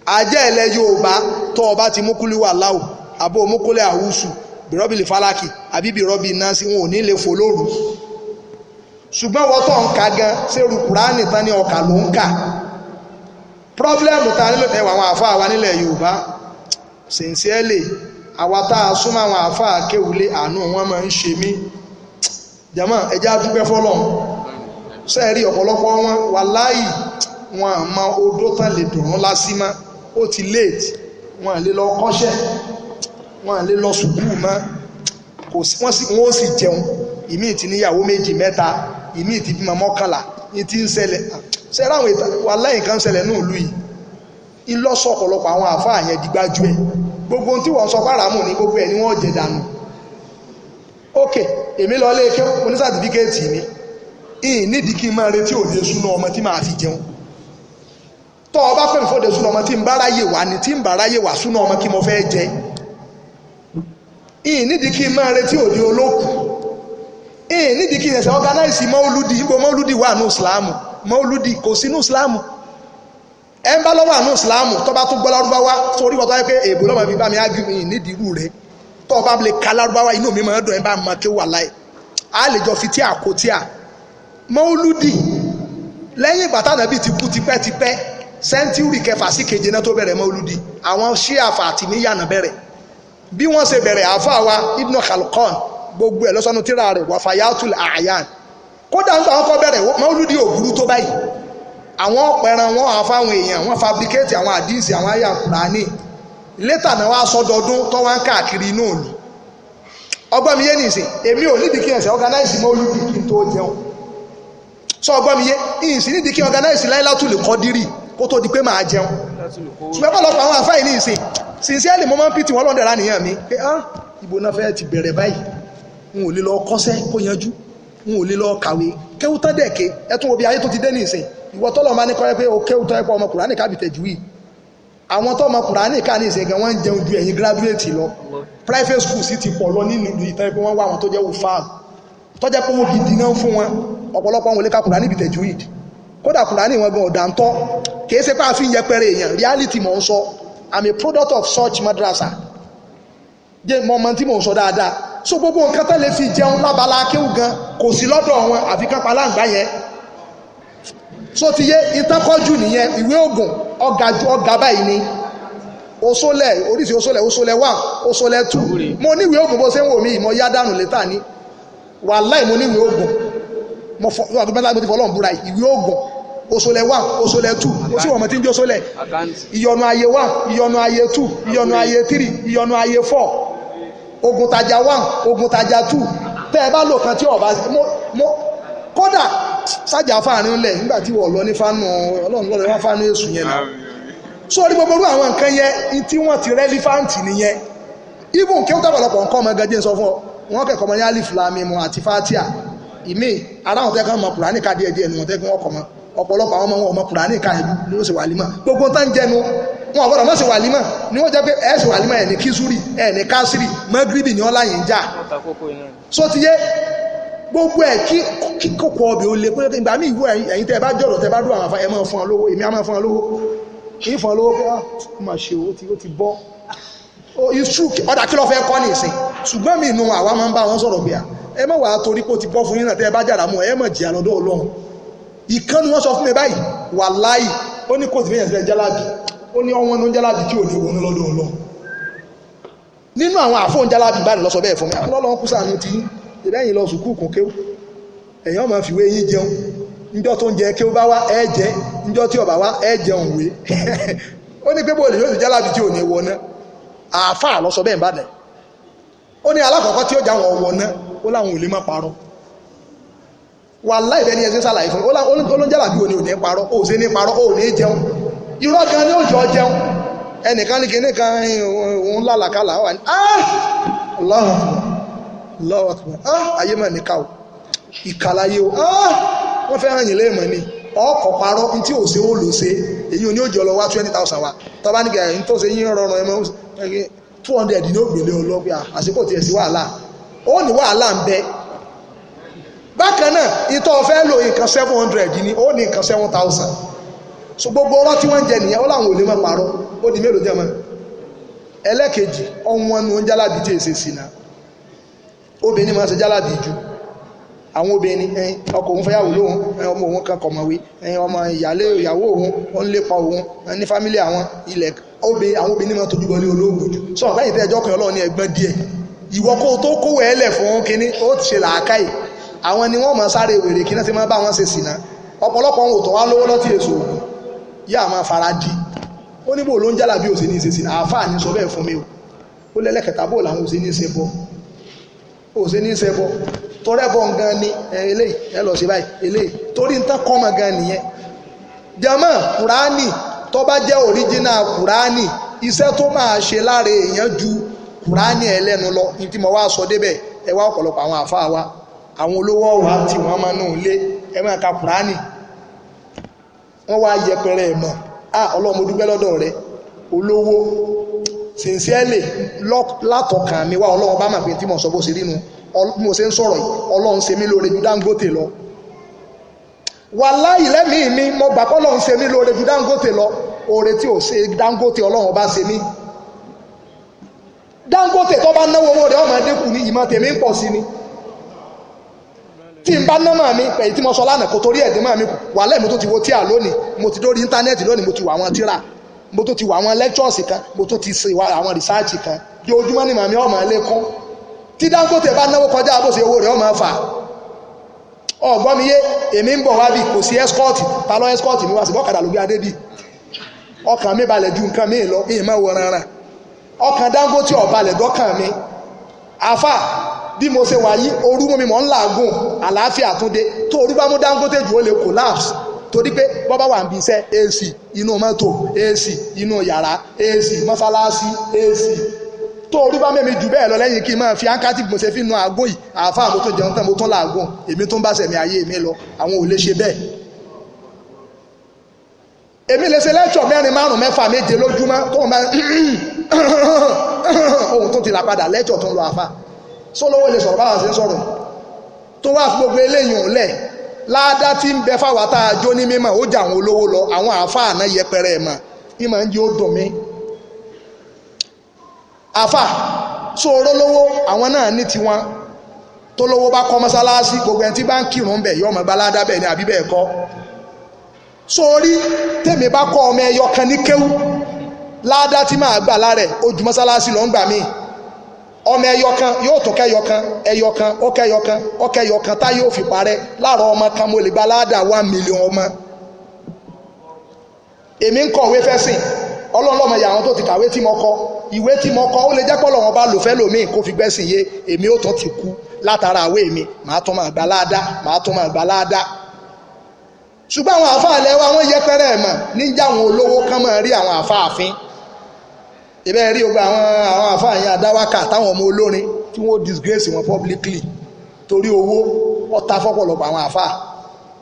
Àjẹ́ ilẹ̀ Yorùbá, tó o bá ti mú kúlí wà láwù, àbó mú kúlẹ̀ àwùsù bìrọ́bì fálákì àbí bìrọ́bì náà sí, wọn ò ní lè fò lóru. Ṣùgbọ́n wọ́n tó ń ka gan sẹ́rù kùránì tán ní ọkà ló ń kà. Problem ta nílò ẹwà àwọn àfáà wa nílẹ̀ Yorùbá, sincerely, àwa tá a súnmọ́ àwọn àfáà kéwulé, àánú wọn máa ń ṣe mí. Jàmá, ẹjẹ́ á dúpẹ́ fọ́lọ́run. Sẹ́ẹ̀rí ọ̀pọ̀lọpọ̀ wọn, wàláhì, wọn àmọ́ odó tán lè dùn ún lásìmọ́. Ó ti late, wọn lè lọ kọ́ṣẹ́, wọn lè lọ sùkúù mọ́, kò sí wọ́n ó sì jẹun. Ìmíì ti níyàwó méjì mẹ́ta, ìmíì ti bímọ 11. Ní ti ń ṣẹlẹ̀ ṣẹlẹ̀ àwọn ìta, wàláhì, nǹkan ṣẹlẹ̀ ní ìlú yìí. Ńlọ́sọ̀ ọ̀pọ̀lọpọ̀ àwọn àfáà yẹn di gbájú ẹ̀. Gbogbo ohun tí wọ́n sọ pàràmù ní gbogbo ẹ̀ ni wọ́n jẹ dànù. Ok, èmi lọ lé ké, mo ní certificate mi, ìyìn nídìí kí n máa retí òde súná ọmọ tí màá fi jẹun. Tọ́ ọ bá pè mí fòde súná ọmọ, tí ń bá ráyè wá ni, tí ń bá ráyè wá súná ọmọ kí mo fẹ́ jẹ. Ìyìn nídìí kí n máa retí òde olókù. Ìyìn nídìí kí n ẹsẹ̀ organize mọ́lúdì. Níbo mọ́lúdì wà ní ìsìlámù? Mọ́lúdì kò sí ní ìsìlámù. Ẹ ń bá lọ́wọ́ àánú ìsìlámù tó bá tún gbọ́ lárúbáwá sórí wọ́n, tó yẹ pé èèbò lọ́mọ fi bá mi ágì mi nídìí irú rẹ̀. Tó bá lè ka lárúbáwá, inú mi máa ń dùn. Ẹ bá mọ kí wà láì á lè jọ fi tí àkótí à mọ́lúdì. Lẹ́yìn ìgbà tánàbí ti kú tipẹ́tipẹ́, century kẹfà sí keje náà tó bẹ̀rẹ̀ mọ́lúdì. Àwọn ṣíà Fàtímíyà bẹ̀rẹ̀. Bí wọ́n ṣe bẹ̀rẹ̀, àáfàá wa Ibn Khalkan gbogbo ẹ̀ lọ́sọ́nù tíra rẹ̀ Wafayatul A'yan. Kódà nígbà wọn kọ́ bẹ̀rẹ̀ mọ́lúdì, ò burú tó báyìí. Àwọn ọ̀pẹ̀ràn wọn àfáwọn èèyàn wọn fabricate àwọn àdíìsì, àwọn àyà Kùránì. Later náà wá sọdọọdún tó wá ń káàkiri inú òní. Ọgbọ́n mi yé nìsín, èmi ò nídìí kí ẹ̀sẹ̀ organize mọ́lúdì kí n tó jẹun. Sọ ọgbọ́n mi yé, ìsìn nídìí kí organize Láílátùlù Kọ́dírì kó tó di pé máa jẹun. Ṣùgbọ́n pọ̀lọpọ̀ àwọn àfáì ní ìsìn, sincerely, mo máa ń pity wọn lọ́ndẹ̀ ránìyàn mi pé ah, ibo náà fẹ́ ti bẹ̀rẹ̀ báyìí? Wọn ò lè lọ kọ́ṣẹ́ kó yanjú, wọn ò lè lọ kàwé. Kéwú tán dẹ̀kẹ́, ẹ tún wo bí ayé tó ti dé nìsín. Ìwọ tọ́lọ̀ máa ní kọ́ pé o kéwú tán ẹ̀pọ̀ ọmọ Kùránì kábì tẹ̀júwì. Àwọn tó ọmọ Kùránì ká ní ìsìn gan wọ́n ń jẹun ju ẹ̀yin graduate lọ. Private school sì ti pọ̀ lọ nínú ìlú ìtàn pé wọ́n wá àwọn tó jẹ́ wùfáà tó jẹ́ pé owó gidi náà fún wọn. Ọ̀pọ̀lọpọ̀ wọn ò lè ka Kùránì bí tẹ̀júwì. Kódà Kùránì wọn gan ọ̀dà ń tọ́. Kì í ṣe pé a fi ń yẹpẹrẹ èèyàn, reality mò ń sọ. I'm a product of such madrasa. Jẹ́ mọ ọmọ tí mò ń sọ dáadáa. So gbogbo nǹkan tó lè fi jẹun lábala akéwù gan kò sí lọ́dọ̀ wọn àfi kápá láǹgbá yẹn. So ti yé ìtàkọ́jù nìyẹn. Ìwé ògùn ọ̀gá ju ọ̀gá báyìí ni. Oṣólẹ̀ oríṣi oṣólẹ̀, oṣólẹ̀ 1, oṣólẹ̀ 2. Mo ní ìwé ògùn bó ṣe ń wò mí, mo yá dànù létà ni. Wàláì mo ní ìwé ògùn. Mo fọ ọdún mẹ́ta mo ti fọlọ́run búra ìwé ògùn. Oṣólẹ̀ 1, oṣólẹ̀ 2, ó sì wọ̀n mọ́ tí ń jẹ́ oṣólẹ̀. Ìyọnu ayé 1, ìyọnu ayé 2, ìyọnu ayé 3, ìyọnu ayé 4. Ogun tajà 1, ogun tajà 2. Tẹ́ ẹ bá lò kan tí ọba mo kódà sájà fáàrin ńlẹ̀ nígbà tí wọ́n lọ ní fánù ọlọ́run lọ́lọ́ wá fánù èṣù yẹn náà. Sórí gbogbo irú àwọn nǹkan yẹn tí wọ́n ti rẹ́lífáǹtì nìyẹn. Even kí ó tọ̀pọ̀lọpọ̀ nǹkan ọmọ gẹ́gẹ́ sọ fún ọ, wọ́n kẹ́kọ̀ọ́ mọ ní alif lam mim àti fatia. Ìmí ara àwọn tẹ́kọ̀ mọ Kùránì ká díẹ̀ díẹ̀ ni wọ́n tẹ́kọ̀ wọ́n kọ̀ mọ́. Ọ̀pọ̀lọpọ̀ àwọn ọmọ wọn ọmọ Kùránì ká ẹ̀dú ló ṣe wàlímà. Gbogbo tán jẹnu wọn ọ̀gbọ́dọ̀ mọ̀ ṣe wàlímà ni wọ́n jẹ́ pé ẹ̀ ṣe wàlímà ẹ̀ ní kísúrì ẹ̀ ní kásírì mọ́gíríbì ni wọ́n láyé ń jà. So ti yé gbogbo ẹ̀ kí kòkò ọbẹ̀ ó le pé ìgbà míì ìwọ ẹ̀yin tẹ́ ẹ bá jọ̀rọ̀ tẹ́ bá dúró àwọn afá ẹ máa fún ọ lówó, èmi á máa fún ọ lówó, kì í fún ọ lówó pé ó mà ṣe ó ti bọ́. It's true, ọ̀dà kí ló fẹ́ kọ́ nìsín. Ṣùgbọ́n mi inú àwa máa ń bá wọn sọ̀rọ̀ pé ẹ má wàá torí pé ó ti bọ́ fún yín náà tẹ́ ẹ bá jàrà mọ́ ẹ má jìyà lọ́dọ̀ Ọlọ́run. Ìkan ni wọ́n sọ fún mi báyìí, wàláì, ó ní kò tí fẹ́yàn sílẹ̀ jálàbì, ó ní ọwọ́n ló ń jálàbì tí ò ní wọnú lọ́dọ̀ Ọlọ́run. Nínú àwọn àfóhùn jálàbì báyìí ló sọ bẹ́ẹ̀ fún mi. Ọlọ́run kú sànú ti yín, ìbẹ́yìn lọ sùkúù kún kéwú, èèyàn máa fìwé yín jẹun. Níjọ́ tó ń jẹ kéwú bá wá ẹ jẹ, níjọ́ tí ó bá wá ẹ jẹun wé. Ó ní pé bóòlù yóò sì jálàbì tí ò ní wọná. Àáfàá ló sọ bẹ́ẹ̀ bàdàn. Ó ní alákọ̀ọ́kọ́ tí ó já wọn wọná, ó láwọn ò lè má parọ́. Wàláhì bẹ́ẹ̀ ni ẹsẹ̀ ṣàlàyé fún mi. Ó ló ń jálàbí òní ò ní parọ́, ó ṣe ní parọ́, ó ní jẹun. Irọ́ gan ni ó jọ jẹun. Ẹnìkan ní kinní kan òun lálàkàlà wà ní Allahu Akbar, Allahu Akbar, ayé mà níkà o, ìkàlàyé o, wọ́n fẹ́ hàn yín léèmọ̀ ni. Ọkọ̀ parọ́ ní tí ò ṣe ó lò ṣe, èyí ò ní ó jọ lọ wá 20,000 wa. Tọ́ba ní kẹrin tó ṣe yín rọrùn ẹ mọ́ 200 ní ó gbélé ọlọ́gbà, àsìkò tiẹ̀ sí wàhálà. Ó ní wàhálà ń bẹ. Bákan náà ìtọ́ fẹ́ lò nǹkan 700 ni ó ní nǹkan 7,000. So gbogbo ọ̀rọ̀ tí wọ́n ń jẹ nìyẹn, ó láwọn ò lè má parọ́. Ó di mélòó jẹ́ mọ́. Ẹlẹ́kejì, ọ̀wọ́n nu ń jálàbí tí èsè sí náà. Obìnrin máa ń ṣe jálàbí jù. Àwọn obìnrin ọkọ òun fẹ́yàwó lóhun, ọmọ òun kan kọ̀mọ̀wé, ọmọ ìyálé ìyàwó òun ó ń lépa òun ní fámílì àwọn ilẹ̀. Àwọn obìnrin máa tójú bọlé olóògùn jù. Sọ ọ̀gá yìí tẹ́ ẹjọ́ kan Ọlọ́run ní ẹgbọ́n díẹ̀. Ìwọ kó o tó kówó ẹ lẹ̀ fún kínní, ó ti ṣe làákàyè. Àwọn ni wọ́n máa sáré wèrè kí náà ti máa bá wọn ṣe sìnà. Ọ̀pọ̀lọpọ̀ wọn ò tọ́ wá lówó lọ́tí èso ògùn yá máa fara di. Ó ní bò ló ń jálà bí òsè ní ṣe sìnà. Àáfàá ní sọ bẹ́ẹ̀ fún mi o. Ó lẹ́lẹ́kẹta bò làwọn òsè ní ṣe bọ́, òsè ní ṣe bọ́ torẹ́ bọ́ gan ni eléyìí ẹ lọ sí báyìí eléyìí torí ń tán kọ́mọ gan nìyẹn. Jàmá Kùránì tó bá jẹ́ òríjínà Kùránì, iṣẹ́ tó máa ṣe lára èèyàn ju Kùránì ẹlẹ́nu lọ. Ní tí mo wá sọ débẹ̀, ẹ wá ọ̀pọ̀lọpọ̀ àwọn àáfàá wa, àwọn olówó ọ̀wá tí wọ́n máa nù lé, ẹ máa ka Kùránì. Wọ́n wá yẹpẹrẹ ẹ̀ mọ̀. Ọlọ́run mo dúpẹ́ lọ́dọ̀ rẹ, olówó sincerely látọkàn mi wá, Ọlọ́run bá mà pé tí mo sọ bó ṣe rí nu, bí mo ṣe ń sọ̀rọ̀ yìí, Ọlọ́run ṣe mí lóore ju Dangote lọ. Wàláhì lẹ́mìí mi, mo gbà pé Ọlọ́run ṣe mí lóore ju Dangote lọ. Oore tí ò ṣe Dangote Ọlọ́run bá ṣe mí. Dangote tó bá náwó owó rẹ̀ ọmọ dínkù ní, ìmọ̀ tèmi ń pọ̀ sí ni. Tí n bá ná màá mi pẹ̀lú tí mo sọ lánàá kò torí ẹ̀dín màá mi kù. Wàláhì mo tó ti wo tíà lónìí, mo ti dórí íńtánẹ́ẹ̀tì lónìí, mo ti wà àwọn tíra, mo tó ti wà àwọn lectures kan, mo tó ti ṣe àwọn research kan. Ojoojúmọ́ ni màmí ọmọ ẹlẹ́kún. Tí Dangote bá náwó kọjá bó ṣe owó rẹ̀ ọmọ fà. Ọ̀gbọ́n mi yé, èmi ń bọ̀ wá bí kò sí escort, ta lọ escort mi wá sí bọ́kadà ló gbé adé bí. Ọkàn mi balẹ̀ ju nǹkan mi lọ, ìyẹn máa wọ rárá. Ọkàn Dangote ò balẹ̀ dọ́kàn mi. Àfà bí mo ṣe wà yí, orú mú mi mọ̀ ń làágùn, àlàáfíà tún dé. Tó orú bá mú Dangote jù ó lè collapse. Torí pé bọ́bá wà ń bí iṣẹ́ AC, inú mọ́tò AC, inú yàrá AC, mọ́sálásí AC. Tó orí bá mẹ́mi jù bẹ́ẹ̀ lọ lẹ́yìn kí n máa fi áńkátì mo ṣe fi nu àgọ́ yìí, àáfàá mo tó jẹun tán mo tún làágùn, èmi tó ń bá sẹ̀mí ayé mi lọ, àwọn ò lè ṣe bẹ́ẹ̀. Èmi lè ṣe lẹ́tọ̀ 4, 5, 6, 7 lójúmọ́ tó ń bá ohun tó ti là padà lẹ́tọ̀ tó ń lọ àáfàá. Sólówó lè sọ̀rọ̀ báwa ṣe ń sọ̀rọ̀ tó wá fi gbogbo eléyìí òun lẹ̀. Láàdá tí ń bẹ fáwa tá a jó ní mímọ̀ ó jà àwọn olówó lọ, àwọn àáfàá náà yẹpẹrẹ ẹ̀ mọ̀, ìmọ̀ ń jẹ́ ó dùn mí. Àfà sóoró lówó àwọn náà ní tiwọn, tó lówó bá kọ́ mọ́sálásí gbogbo ẹni tí bá ń kírun bẹ̀ yọ ọmọ gbaládá bẹ́ẹ̀ ni àbí bẹ́ẹ̀ kọ́. Sórí tèmi bá kọ́ ọmọ ẹyọ kan ní kéwú, láàdá tí máa gbà lára ẹ̀ ó ju mọ́sálásí lọ ń gbà míì. Ọmọ ẹyọ kan yóò tó kẹyọ kan, ẹyọ kan ó kẹyọ kan ó kẹyọ kan tá yóò fi parẹ́. Láàárọ̀ ọmọ kan mo lè gba láàdá 1 million ọmọ. Èmi ń kọ̀wé fẹ́sìn, Ọlọ́run ló mọ iye àwọn tó ti kàwé tí mo kọ, ìwé tí mo kọ ó lè jẹ́ pé Ọlọ́run bá lò fẹ́ lòmíì kó fi gbẹ́sìn yé, èmi ó tún ti kú látara àwé mi, màá tún máa gba láàdá, màá tún máa gba láàdá. Ṣùgbọ́n àwọn àáfàá lẹ́wọ́ àwọn yẹpẹrẹ ẹ̀ mọ̀ níjà àwọn olówó kan máa rí àwọn àáfàá àfin. Ìbẹ́ rí ogun àwọn àáfàá yẹn adáwákà táwọn ọmọ olórin tí wọ́n disgrace wọn publicly torí owó ọ̀tá fọ́pọ̀lọpọ̀ àwọn àáfàá.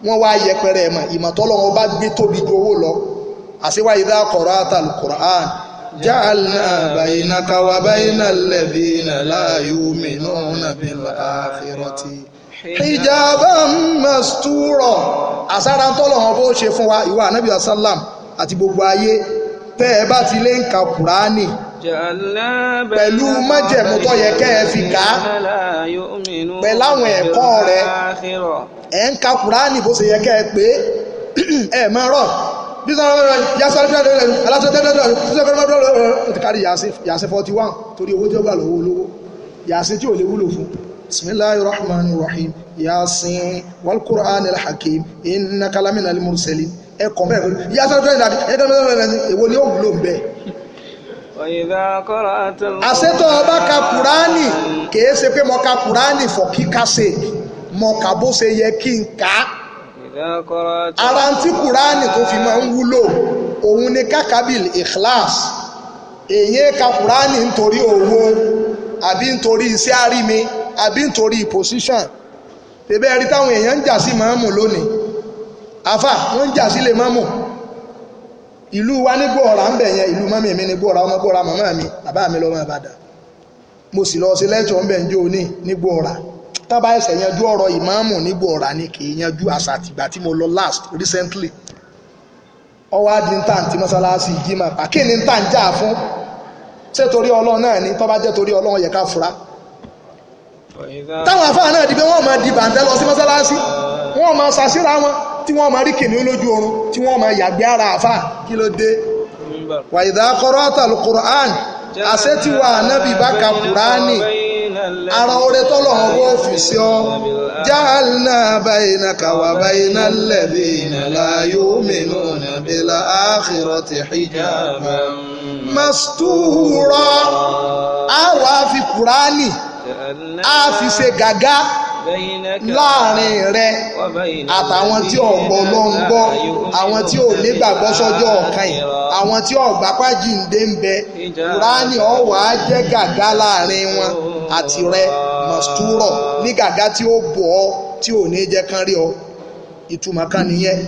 Wọ́n wá yẹpẹrẹ ẹ̀ mọ̀, ìmọ̀ tọ́lọ́run bá gbé tóbi ju owó lọ. Àṣewá idha qara'ta al-Qur'an ja'alna baynaka wa bayna alladhina la yu'minuna bil akhirati hijaban mastura. Àsára ń tọ́lọ̀ wọn bó ṣe fún wa ìwà ànábì sallam àti gbogbo ayé, tẹ́ ẹ bá ti lè ń ka Kùránì pẹ̀lú májẹ̀mú tó yẹ kẹ́ ẹ fi kà á pẹ̀lú àwọn ẹ̀kọ́ rẹ̀, ẹ̀ ń ka Kùránì bó ṣe yẹ kẹ́ ẹ pé ẹ̀ máa rọ̀ bí sọ́rọ̀ ti kárí Yásìn 41 torí owó tí ó gbà lọ́wọ́ olówó, Yásìn tí ò lè wúlò fún. Bismillahir Rahmanir Rahim, Yasin wal Qur'anil Hakim innaka laminal mursalin. Ẹ̀kọ́ bẹ́ẹ̀ pẹ̀lú Yásìn èwo ni ó wúlò ń bẹ́ẹ̀. Àṣetọ́ ọba ka Kùránì kìí ṣe pé mo ka Kùránì for kíkà sake, mo kà bó ṣe yẹ kí n kà á. Ara tí Kùránì tó fi máa ń wúlò òun ni kákábìl ikhlas. Èyí ka Kùránì nítorí owó àbí nítorí iṣẹ́ àrími àbí nítorí position. Tẹ̀bẹ́ rí táwọn èèyàn ń jà sí máàmù lónìí, àfà wọ́n ń jà sí lè máàmù. Ìlú wa ní Gbọ́ọ̀rà ń bẹ̀ yẹn, ìlú mọ́mí mi ní Gbọ́ọ̀rà, ọmọ Gbọ́ọ̀rà màmá mi, bàbá mi lọ́mọ Ìbàdàn. Mo sì lọ sí lẹ́tọ̀ ń bẹ̀ ń jó ní ní Gbọ́ọ̀rà. Tábà ẹsẹ̀ yanjú ọ̀rọ̀ ìmáàmù ní Gbọ́ọ̀rà ni kì í yanjú àṣà àtìgbà tí mo lọ last recently. Ọwọ́ adi ń tà ní mọ́sálásí jimá pa, kí ni ń tà ń jà fún? Ṣé torí Ọlọ́run náà ni? Tó bá jẹ́ torí Ọlọ́run yẹ ká fura. Táwọn afáà náà di pé wọ́n máa di bàǹtẹ́ lọ sí mọ́sálásí, wọ́n máa ṣàṣírà wọn, tí wọ́n máa rí kìnìún lójú oorun, tí wọ́n máa yàgbé ara àfáà, kí ló dé? Wa idha qara'ta al-Qur'an, àṣẹ tí wà nábì bá ka Kùránì, ara oore tọ́lọ́run bó fi sí ọ, ja'alna baynaka wa bayna alladhina la yu'minuna bil akhirati hijaban mastura. A wá fi Kùránì a fi ṣe gàgá láàrin rẹ àtàwọn tí ọ̀gbọ́ ló ń gbọ́, àwọn tí ò nígbàgbọ́ sọ́jọ́ ọ̀kan yìí, àwọn tí ọ̀gbà pàjíǹde ń bẹ. Kùránì ó wá jẹ́ gàgá láàrin wọn àti rẹ mọ̀stúrọ̀, ní gàgá tí ó bọ̀ ọ́ tí ò ní jẹ́ kán rí ọ. Ìtumọ̀ kan nìyẹn.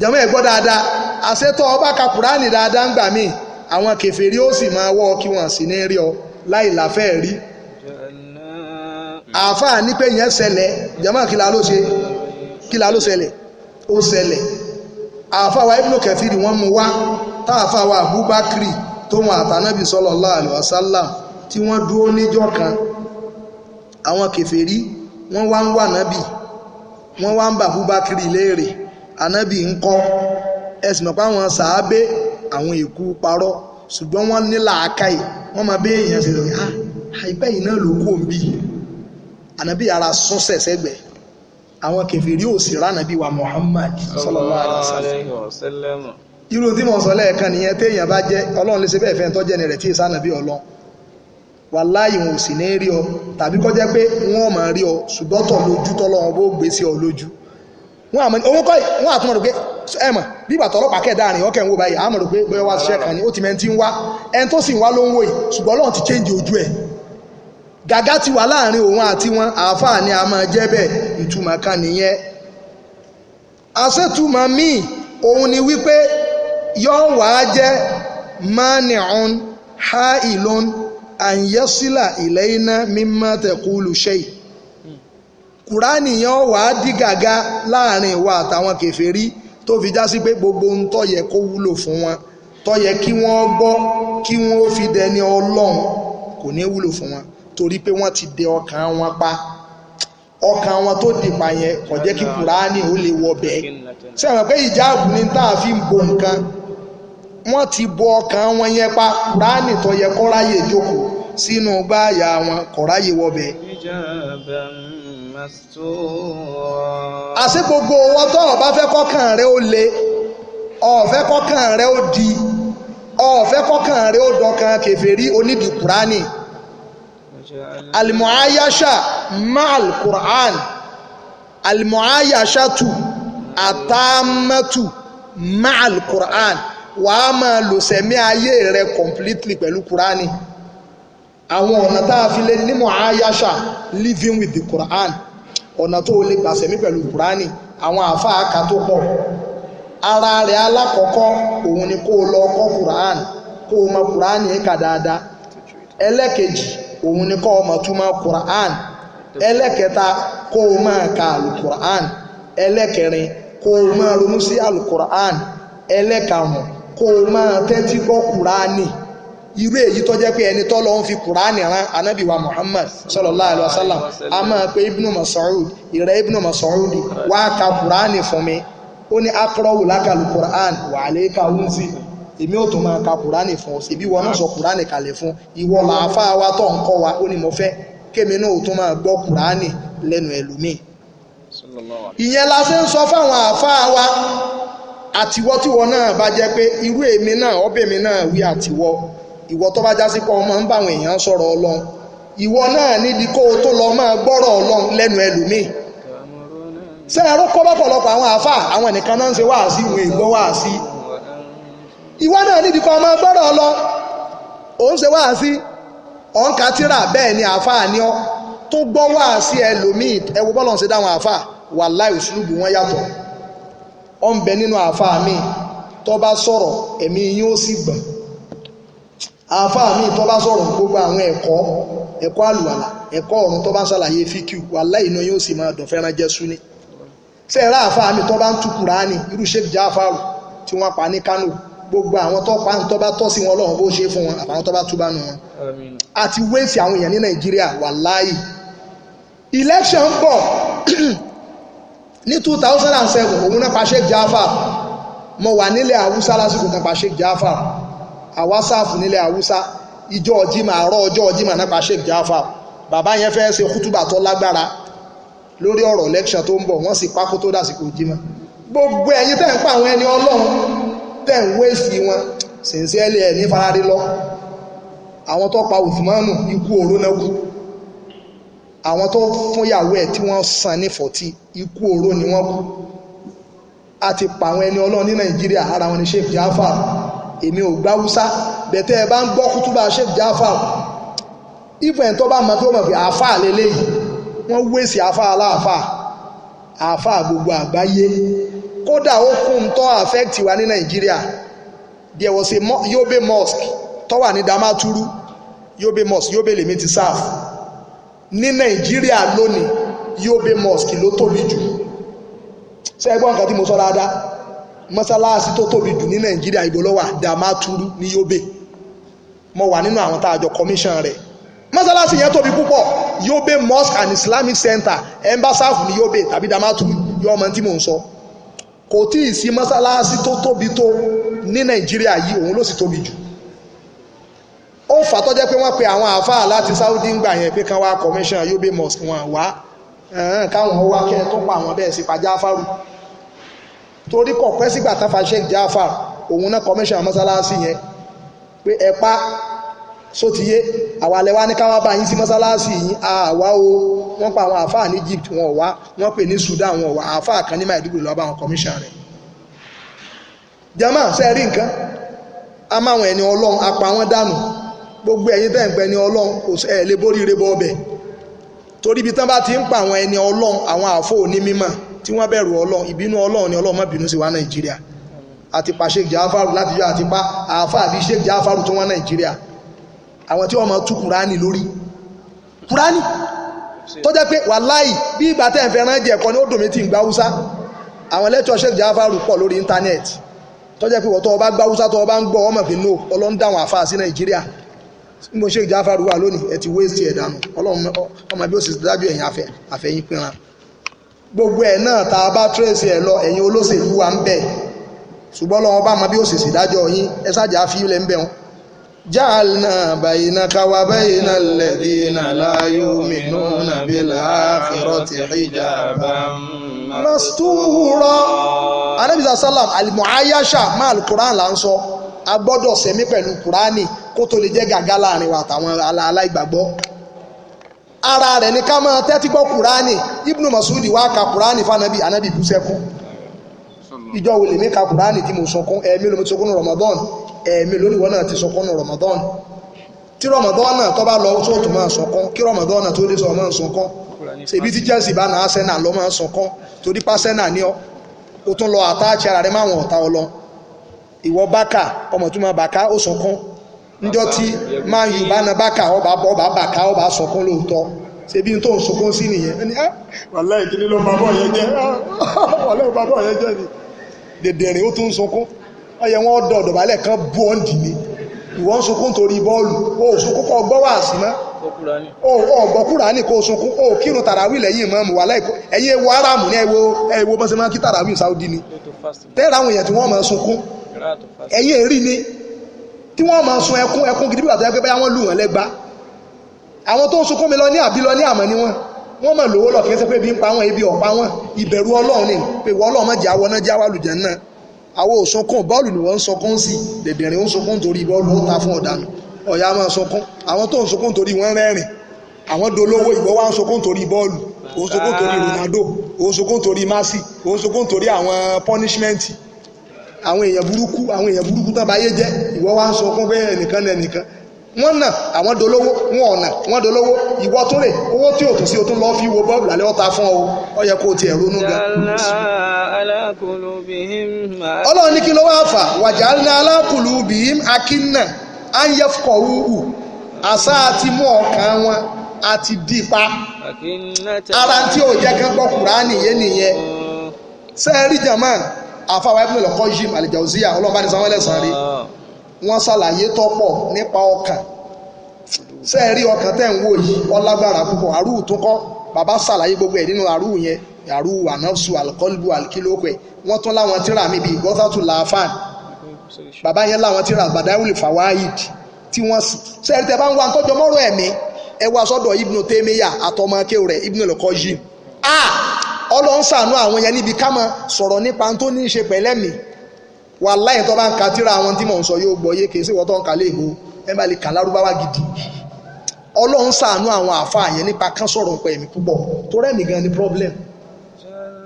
Jàmọ́ ẹ̀ gbọ́ dáadáa, àṣetọ́ ọba ka Kùránì dáadáa ń gbà míì, àwọn kèfèrí ó sì máa wọ́ ọ kí wọ́n sì ní rí ọ láì láfẹ́ rí. Àáfàá ní pé yẹn ṣẹlẹ̀, jàmọ́ kí la ló ṣe, kí la ló ṣẹlẹ̀, ó ṣẹlẹ̀. Àáfàá wa Ibn Kathir wọ́n mú wá, táàfàá wa Abubakar tó wọn àtànábì sallallahu alaihi wasallam tí wọ́n dúró níjọ́ kan. Àwọn kèfèrí wọ́n wá ń wà nábì, wọ́n wá ń bà Abubakar léèrè, ànábì ń kọ́. Ẹ̀sìn mọ̀ pé àwọn sàábé àwọn èkú parọ́, ṣùgbọ́n wọ́n ní làákàyè, wọ́n máa bí èèyàn ṣe lórí, ah àìpẹ́ yìí náà ló kú òǹbí. Ànábì ara sún sẹ̀sẹ̀gbẹ̀, àwọn kèfèrí ò sì ránàbí wa Muhammad sallallahu alaihi wasallam. Irú tí mo sọ lẹ́ẹ̀kan nìyẹn, téèyàn bá jẹ́ Ọlọ́run lè ṣe bẹ́ẹ̀ fẹ́ tọ́jẹ́ ni rẹ̀ tí ìsànàbí Ọlọ́run, wàláhì wọn ò sì ní rí ọ, tàbí kó jẹ́ pé wọ́n máa rí ọ ṣùgbọ́n tọ̀ lójú tọ́lọ́run bó gbé sí ọ lójú. Wọ́n àtúmọ̀ rẹ̀ pé Ẹ mọ̀ bí ìgbà tọ́lọ́pàá kẹ̀dá àrìn ọkẹ̀ ń wò báyìí, àmọ̀ rò pé bóyá wá ṣiṣẹ́ kan ni ó ti mẹ́ntí ń wá. Ẹni tó sì ń wá ló ń wò yìí, ṣùgbọ́n Ọlọ́run ti change ojú ẹ̀. Gàgá ti wà láàrin òun àti wọn. Àáfàá ni a máa jẹ́ bẹ́ẹ̀, ìtumọ̀ kan nìyẹn. Àṣetúmọ̀ míì òun ni wípé yóò wá jẹ́ mani'un ha'ilun an yasila ilayna mimma taqulu shay. Kùránì yẹn wà á dí gàgá láàrin ìwà àtàwọn kèfèrí, tó fi já sí pé gbogbo ohun tó yẹ kó wúlò fún wọn, tó yẹ kí wọ́n gbọ́, kí wọ́n fi dẹni Ọlọ́run, kò ní wúlò fún wọn, torí pé wọ́n ti dẹ ọkàn wọn pa. Ọkàn wọn tó dì pa yẹn kò jẹ́ kí Kùránì ó lè wọ bẹ́ẹ̀. Sẹ́wọ̀n pé ìjáàbù ni tá a fi ń bo nǹkan, wọ́n ti bo ọkàn wọn yẹn pa. Kùránì tó yẹ kó ráyè jókòó sínú gbáàyà wọn kò ráyè wọ bẹ́ẹ̀. Àṣé gbogbo wọn tó o bá fẹ́ kọ́kàn rẹ ó le, o fẹ́ kọ́kàn rẹ ó di, o fẹ́ kọ́kàn rẹ ó dọ̀kan kèfèrí, onídìí Kùránì. Alimuayasha ma'al Qur'an, alimuayasha tu atamatu ma'al Qur'an. Wàá máa lò sẹ̀mí ayé rẹ completely pẹ̀lú Kùránì. Àwọn ọ̀nà tá a fi lè ní muayasha, living with the Qur'an, ọ̀nà tó lè gbà sẹ̀mí pẹ̀lú Kùránì, àwọn àáfàá kà tó pọ̀. Ara rẹ̀ alákọ̀ọ́kọ́ òun ni kó o lọ kọ́ Qur'an, kó o mọ Kùránì kà dáadáa. Ẹlẹ́kejì òun ni kó o mọ̀ túmọ̀ Qur'an. Ẹlẹ́kẹta, kó o máa ka alukur'an. Ẹlẹ́kẹrin, kó o máa ronú sí alukur'an. Ẹlẹ́karùn, kó o máa tẹ́tí gbọ́ Kùránì. Irú èyí tó jẹ́ pé ẹni tó lọ ń fi Kùránì rán Ànábì wa Muhammad sallallahu alaihi wasallam, a máa pe Ibnu Mas'ud, ìrẹ́ Ibnu Mas'ud, wá ka Kùránì fún mi. Ó ní aqra'u laka alukur'an wa alayka unzil. Èmi ò tún máa ka Kùránì fún ọ, ṣèbí wọn náà sọ Kùránì kalẹ̀ fún ìwọ làáfáà wa tó ń kọ́ wa. Ó ní mo fẹ́ kémi náà ò tún máa gbọ́ Kùránì lẹ́nu ẹlòmíì. Ìyẹn la ṣe ń sọ fáwọn àáfáà wa, àtiwọ́ tíwọ́ náà bá jẹ́ pé irú èmi náà ọbẹ̀ mi náà wí, àtiwọ́ ìwọ tó bá já sí pé ọmọ ń bá àwọn èèyàn sọ̀rọ̀ Ọlọ́run, ìwọ náà nídìí kó o tó lọ máa gbọ́rọ̀ Ọlọ́run lẹ́nu ẹlòmíì. Ṣé ẹ̀rọ kọ́ bọ́pọ̀lọpọ̀ àwọn àáfáà, àwọn nìkan náà ń ṣe wáàsí, ìwọ̀n ìgbọ́ wáàsí. Ìwọ náà nídìí kọ́ ọmọ gbọ́rọ̀ lọ, ò ń ṣe wáàsí, ò ń ka tírà, bẹ́ẹ̀ ni àáfàá ni ọ́ tó gbọ́ wáàsí ẹlòmíì. Ẹ wo bọ́lọ̀ ń ṣe dáwọn àáfàá, wàláì òṣùlùbù wọn yàtọ̀. Ọ ń bẹ nínú àáfàá mi tó bá sọ̀rọ̀ ẹ̀mí yín ó sì gbọ̀n. Àáfàá mi tó bá sọ̀rọ̀ gbogbo àwọn ẹ̀kọ́, ẹ̀kọ́ àlùwàlà, ẹ̀kọ́ ọ̀run, tó bá ń ṣàlàyé fíkìú, wàláì inú yín ó sì máa dùn fẹ́ràn jẹ́ súní. Ṣé ẹ̀rọ àáfàá mi tó bá ń tú Kùránì, irú Sheikh Jafaru tí wọ́n pa ní Kánò, gbogbo àwọn tó pa ń tọ́ bá tọ́ sí wọn Ọlọ́run bó ṣe fún wọn, àbáwọn tó bá túbá nu wọn. Àti wéèsì àwọn èèyàn ní Nàìjíríà, wàláì. Election bọ̀ ní 2007, òun náà pa Sheikh Jafar. Mo wà nílẹ̀ Haúsá lásìkò kan pa Sheikh Jafar. Àwa sáàfù nílẹ̀ Haúsá, ìjọ Jímọ̀, àárọ̀ ọjọ́ Jímọ̀ náà pa Sheikh Jafar. Bàbá yẹn fẹ́ ṣe kútùbà tó lágbára lórí ọ̀rọ̀ election tó ń bọ̀, wọ́n sì pákó tó dàsìkò Jímọ̀. Gbogbo ẹ̀yin tẹ́ ń pa àwọn ẹni Ọlọ́run, tẹ́ ń wéèsì wọn, sincerely ẹ̀ ní fararí lọ. Àwọn tó pa Uthmanu, ikú oró náà kú. Àwọn tó fún ìyàwó ẹ̀ tí wọ́n san ní 40, ikú oró ni wọ́n kú. A ti pa àwọn ẹni Ọlọ́run ní Nàìjíríà, ara wọn ni Sheikh Jafar. Èmi ò gbá Hausa, bẹ̀tẹ̀ ẹ bá ń gbọ́ kútúbà Sheikh Jafar, ìfẹ̀ tó bá mọ̀ tó mọ̀ pé àáfàá lélẹ́yìí, wọ́n wéèsì àáfàá aláàfáà, àáfàá gbogbo àgbáyé. Kódà ó kún tó affect wa ní Nàìjíríà. There was a Yobe mosque tó wà ní Damaturu, Yobe mosque, Yobe lèmi ti sáf ní Nàìjíríà lónìí. Yobe mosque ló tóbi jù. Ṣé ẹ gbọ́ nǹkan tí mo sọ dáadáa? Mọ́sálásí tó tóbi jù ní Nàìjíríà, ibo ló wà? Damaturu ní Yobe. Mo wà nínú àwọn tá a jọ commission rẹ̀. Mọ́sálásí yẹn tóbi púpọ̀. Yobe Mosque and Islamic Center, embassy ní Yobe tàbí Damaturu, yọ ọmọ tí mò ń sọ. Kò tí ì sí mọ́sálásí tó tóbi tó ní Nàìjíríà yìí, òun ló sì tóbi jù. Ó fà tó jẹ́ pé wọ́n pe àwọn àáfàá láti Saudi ń gbà yẹn pé kán wá commission Yobe Mosque, wọn wá káwọn wá kẹ́ tó pa àwọn bẹ́ẹ̀ sí pa Jáfárù, torí kò pẹ́ sígbà tá fa Sheikh Jafar, òun náà commission mọ́sálásí yẹn pé ẹ pa sótìyé. Àwa lẹ́wà ní káwá bá yín sí mọ́sálásí yín, àwa o. Wọ́n pa àwọn àáfàá ní Egypt, wọn ò wá. Wọ́n pè ní Sudan, wọn ò wá. Àáfàá kan ní Maiduguri lọ́ọ́ bá wọn commission rẹ̀. Jama ṣe rí nǹkan, a máa wọn ẹni ọlọ́run apá wọn dànù. Gbogbo ẹ̀yin tẹ́ ń pẹ́ ní ọlọ́run kò ẹ̀ lè borí ire bọ́ ọbẹ̀. Torí ibi tán bá ti ń pa àwọn ẹni ọlọ́run, àwọn àfọ onímọ̀ tí wọ́n bẹ̀rù ọlọ́run, ìbínú ọlọ́run ni ọlọ́run má bínú sí wa Nàìjíríà. Àti pa Sheikh Jafaru láti yọ àti pa àáfà àbí Sheikh Jafaru tó wọ́n Nàìjíríà. Àwọn tí wọ́n máa tú Kùránì lórí. Kùránì tó jẹ́ pé wàláì bí ìgbà tẹ́ ń fẹ́ rán jẹ́ ẹ̀kọ́ ni ó dùn mí tí ń gba Hausa. Àwọn lẹ́tọ̀ Sheikh Jafaru pọ̀ lórí íńtánẹ́ẹ̀tì tó jẹ́ pé wọ́n tó ọba gba Hausa tó ọba ń gbọ́ ọmọ fi no ọlọ́run dáwọn àfáà sí Nàìjíríà. Mo Sheikh Jafaru wà lónìí ẹ ti wéèsì ẹ̀ dànù. Ọlọ́run ọmọ bí ó sì dájú ẹ̀yìn àfẹ́yìn pínra. Gbogbo ẹ̀ náà tá a bá tírèsì ẹ̀ lọ ẹ̀yin olóṣèlú wa ń bẹ̀. Ṣùgbọ́n lọ́wọ́ bá mọ bí ó sì dájọ́ yín ẹ sájà fi ilẹ̀ ń bẹ̀ wọn. Ja'alna baynaka wa bayna alladhina la yu'minuna bil akhirati hijaban mastura. Anábìsà sálàm al-mu'ayyasha máa al-Qur'an là ń sọ. A gbọ́dọ̀ sẹ̀mí pẹ̀lú Kùránì kó tó lè jẹ́ gàgá láàrin wa àtàwọn aláìgbàgbọ́. Ara rẹ̀ ní ká máa tẹ́tí gbọ́ Kùránì. Ibnu Masudi wá ka Kùránì fánábì, anábì bú sẹ́kún. Ìjọ wo lèmi ka Kùránì tí mo sọkún? Ẹ̀ẹ̀mí ló mo ti sọkún ní Ramadan, ẹ̀ẹ̀mí lónìí wọ́n náà ti sọkún ní Ramadan. Tí Ramadan náà tó bá lọ sóòtù máa sọkún, kí Ramadan náà tó dé sọ máa sọkún. Ṣèbí tí Chelsea bá na Arsenal lọ máa sọkún, torí pa Arsenal ní ọ, ó tún lọ àtàchì ara rẹ̀ máwọn ọ̀tá ọ lọ. Ìwọ Bákà, ọmọ tó máa Bàká ó sọkún. Níjọ́ tí Man U bá na Bákà, ọba ọba Bàká ọba sọkún lóòótọ́. Ṣèbí tó ń sọkún sí nìyẹn. Ẹni wàláhì kí ni ló máa bọ̀ yẹn jẹ́? Wàláhì bá bọ̀ yẹn jẹ́ ni. Dèdèrè ó tún sunkún, ọyẹ wọn dọ̀ dọ̀bálẹ̀ kan bú ọ́ndì ni. Ìwọ ń sunkún torí bọ́ọ̀lù, ó sunkún kọ́ gbọ́ wá sí mọ́, ó gbọ́ Kùránì kó sunkún, ó kírun tàràwì lẹ́yìn ìmáàmù wà láìkó. Ẹ̀yin ewo aráàmù ní ẹ̀wò bọ́sẹ̀ máa kí tàràwì Saudi ni tẹ́ra àwọn èèyàn tí wọ́n máa sunkún, ẹ̀yin èrí ni tí wọ́n máa sun ẹkún ẹkún gidi bí wàá tó yẹ pé báyà wọ́n lù wọ́n lẹ́gba. Àwọn tó ń sunkún mi lọ ní àbí lọ ní àmọ́ ni wọ́n wọ́n mọ̀ lówó lọ, kì í ṣe pé ebi ń pa wọ́n, ebi ọ̀pá wọ́n, ìbẹ̀rù Ọlọ́run ni pé ìwọ Ọlọ́run má jẹ́ àwọn náà jẹ́ àwọn àlùjẹ́ náà. Àwọn ò sunkún, bọ́ọ̀lù ni wọ́n ń sunkún sí, dèdèrè ń sunkún torí bọ́ọ̀lù ó ta fún ọ̀dànù, ọ̀yà máa sunkún. Àwọn tó ń sunkún torí wọ́n rẹ́rìn, àwọn dolówó, ìwọ wá ń sunkún torí bọ́ọ̀lù, ó ń sunkún torí Ronaldo, ó ń sunkún torí Messi, ó ń sunkún torí àwọn punishment, àwọn èèyàn burúkú, àwọn èèyàn burúkú tán bá yé jẹ́, ìwọ wá ń sunkún pé ẹnìkan ní ẹnìkan wọ́n nà àwọn dolówó, wọn ọ̀nà wọ́n dolówó, ìwọ tó rè owó tí ò tún sí o tún lọ fi wo bọ́ọ̀lù lálẹ́ ọ̀ta fún ọ, ó yẹ kó o tiẹ̀ ronú gan. Ọlọ́run ní kí ló wá fà waja'alna ala qulubihim akinna an yafqahuhu, àṣà àti mú ọkàn wọn àti dìpa. Ara tí ò jẹ́ kán gbọ́ Kùránì yé nìyẹn. Sẹ́ẹ̀rí jàmá àfàwọ̀ Ibn al-Qayyim al-Jawziyya, Ọlọ́run bá ní sanwó ẹlẹ́sàn rí, wọ́n ṣàlàyé tọ́pọ̀ nípa ọkàn. Sẹ́ẹ̀rí ọkàn tẹ́ ń wò yìí ọlágbára púpọ̀. Àrùn tó kọ́ bàbá ṣàlàyé gbogbo ẹ̀ nínú àrùn yẹn, àrùn ànáfsù alkọ́lbù alkílókè. Wọ́n tún láwọn tíra mi bíi gọ́sàtù làáfàn, bàbá yẹn láwọn tíra bàdáwìlì fàwáìd tí wọ́n sẹ́ẹ̀rí tẹ́ bá ń wá tọ́jọ́ mọ́rọ̀ ẹ̀mí ẹ wá sọ́dọ̀ Ibn Taymiyyah àtọmọ akéwù rẹ̀ Ibn al-Qayyim. Ọlọ́run ṣàánú àwọn yẹn níbi ká máa sọ̀rọ̀ nípa tó ní í ṣe pẹ̀lẹ́mì. Wàláhì tó bá ń ka tíra àwọn tí mò ń sọ yóò gbọ́ yé, kìí sí ìwọ tó ń ka léèbó, ẹ bá lè kà lárúbáwá gidi. Ọlọ́run ṣàánú àwọn àáfàá yẹn nípa kán sọ̀rọ̀ pẹ̀ mí púpọ̀, tó rẹ̀mí gan ni problem.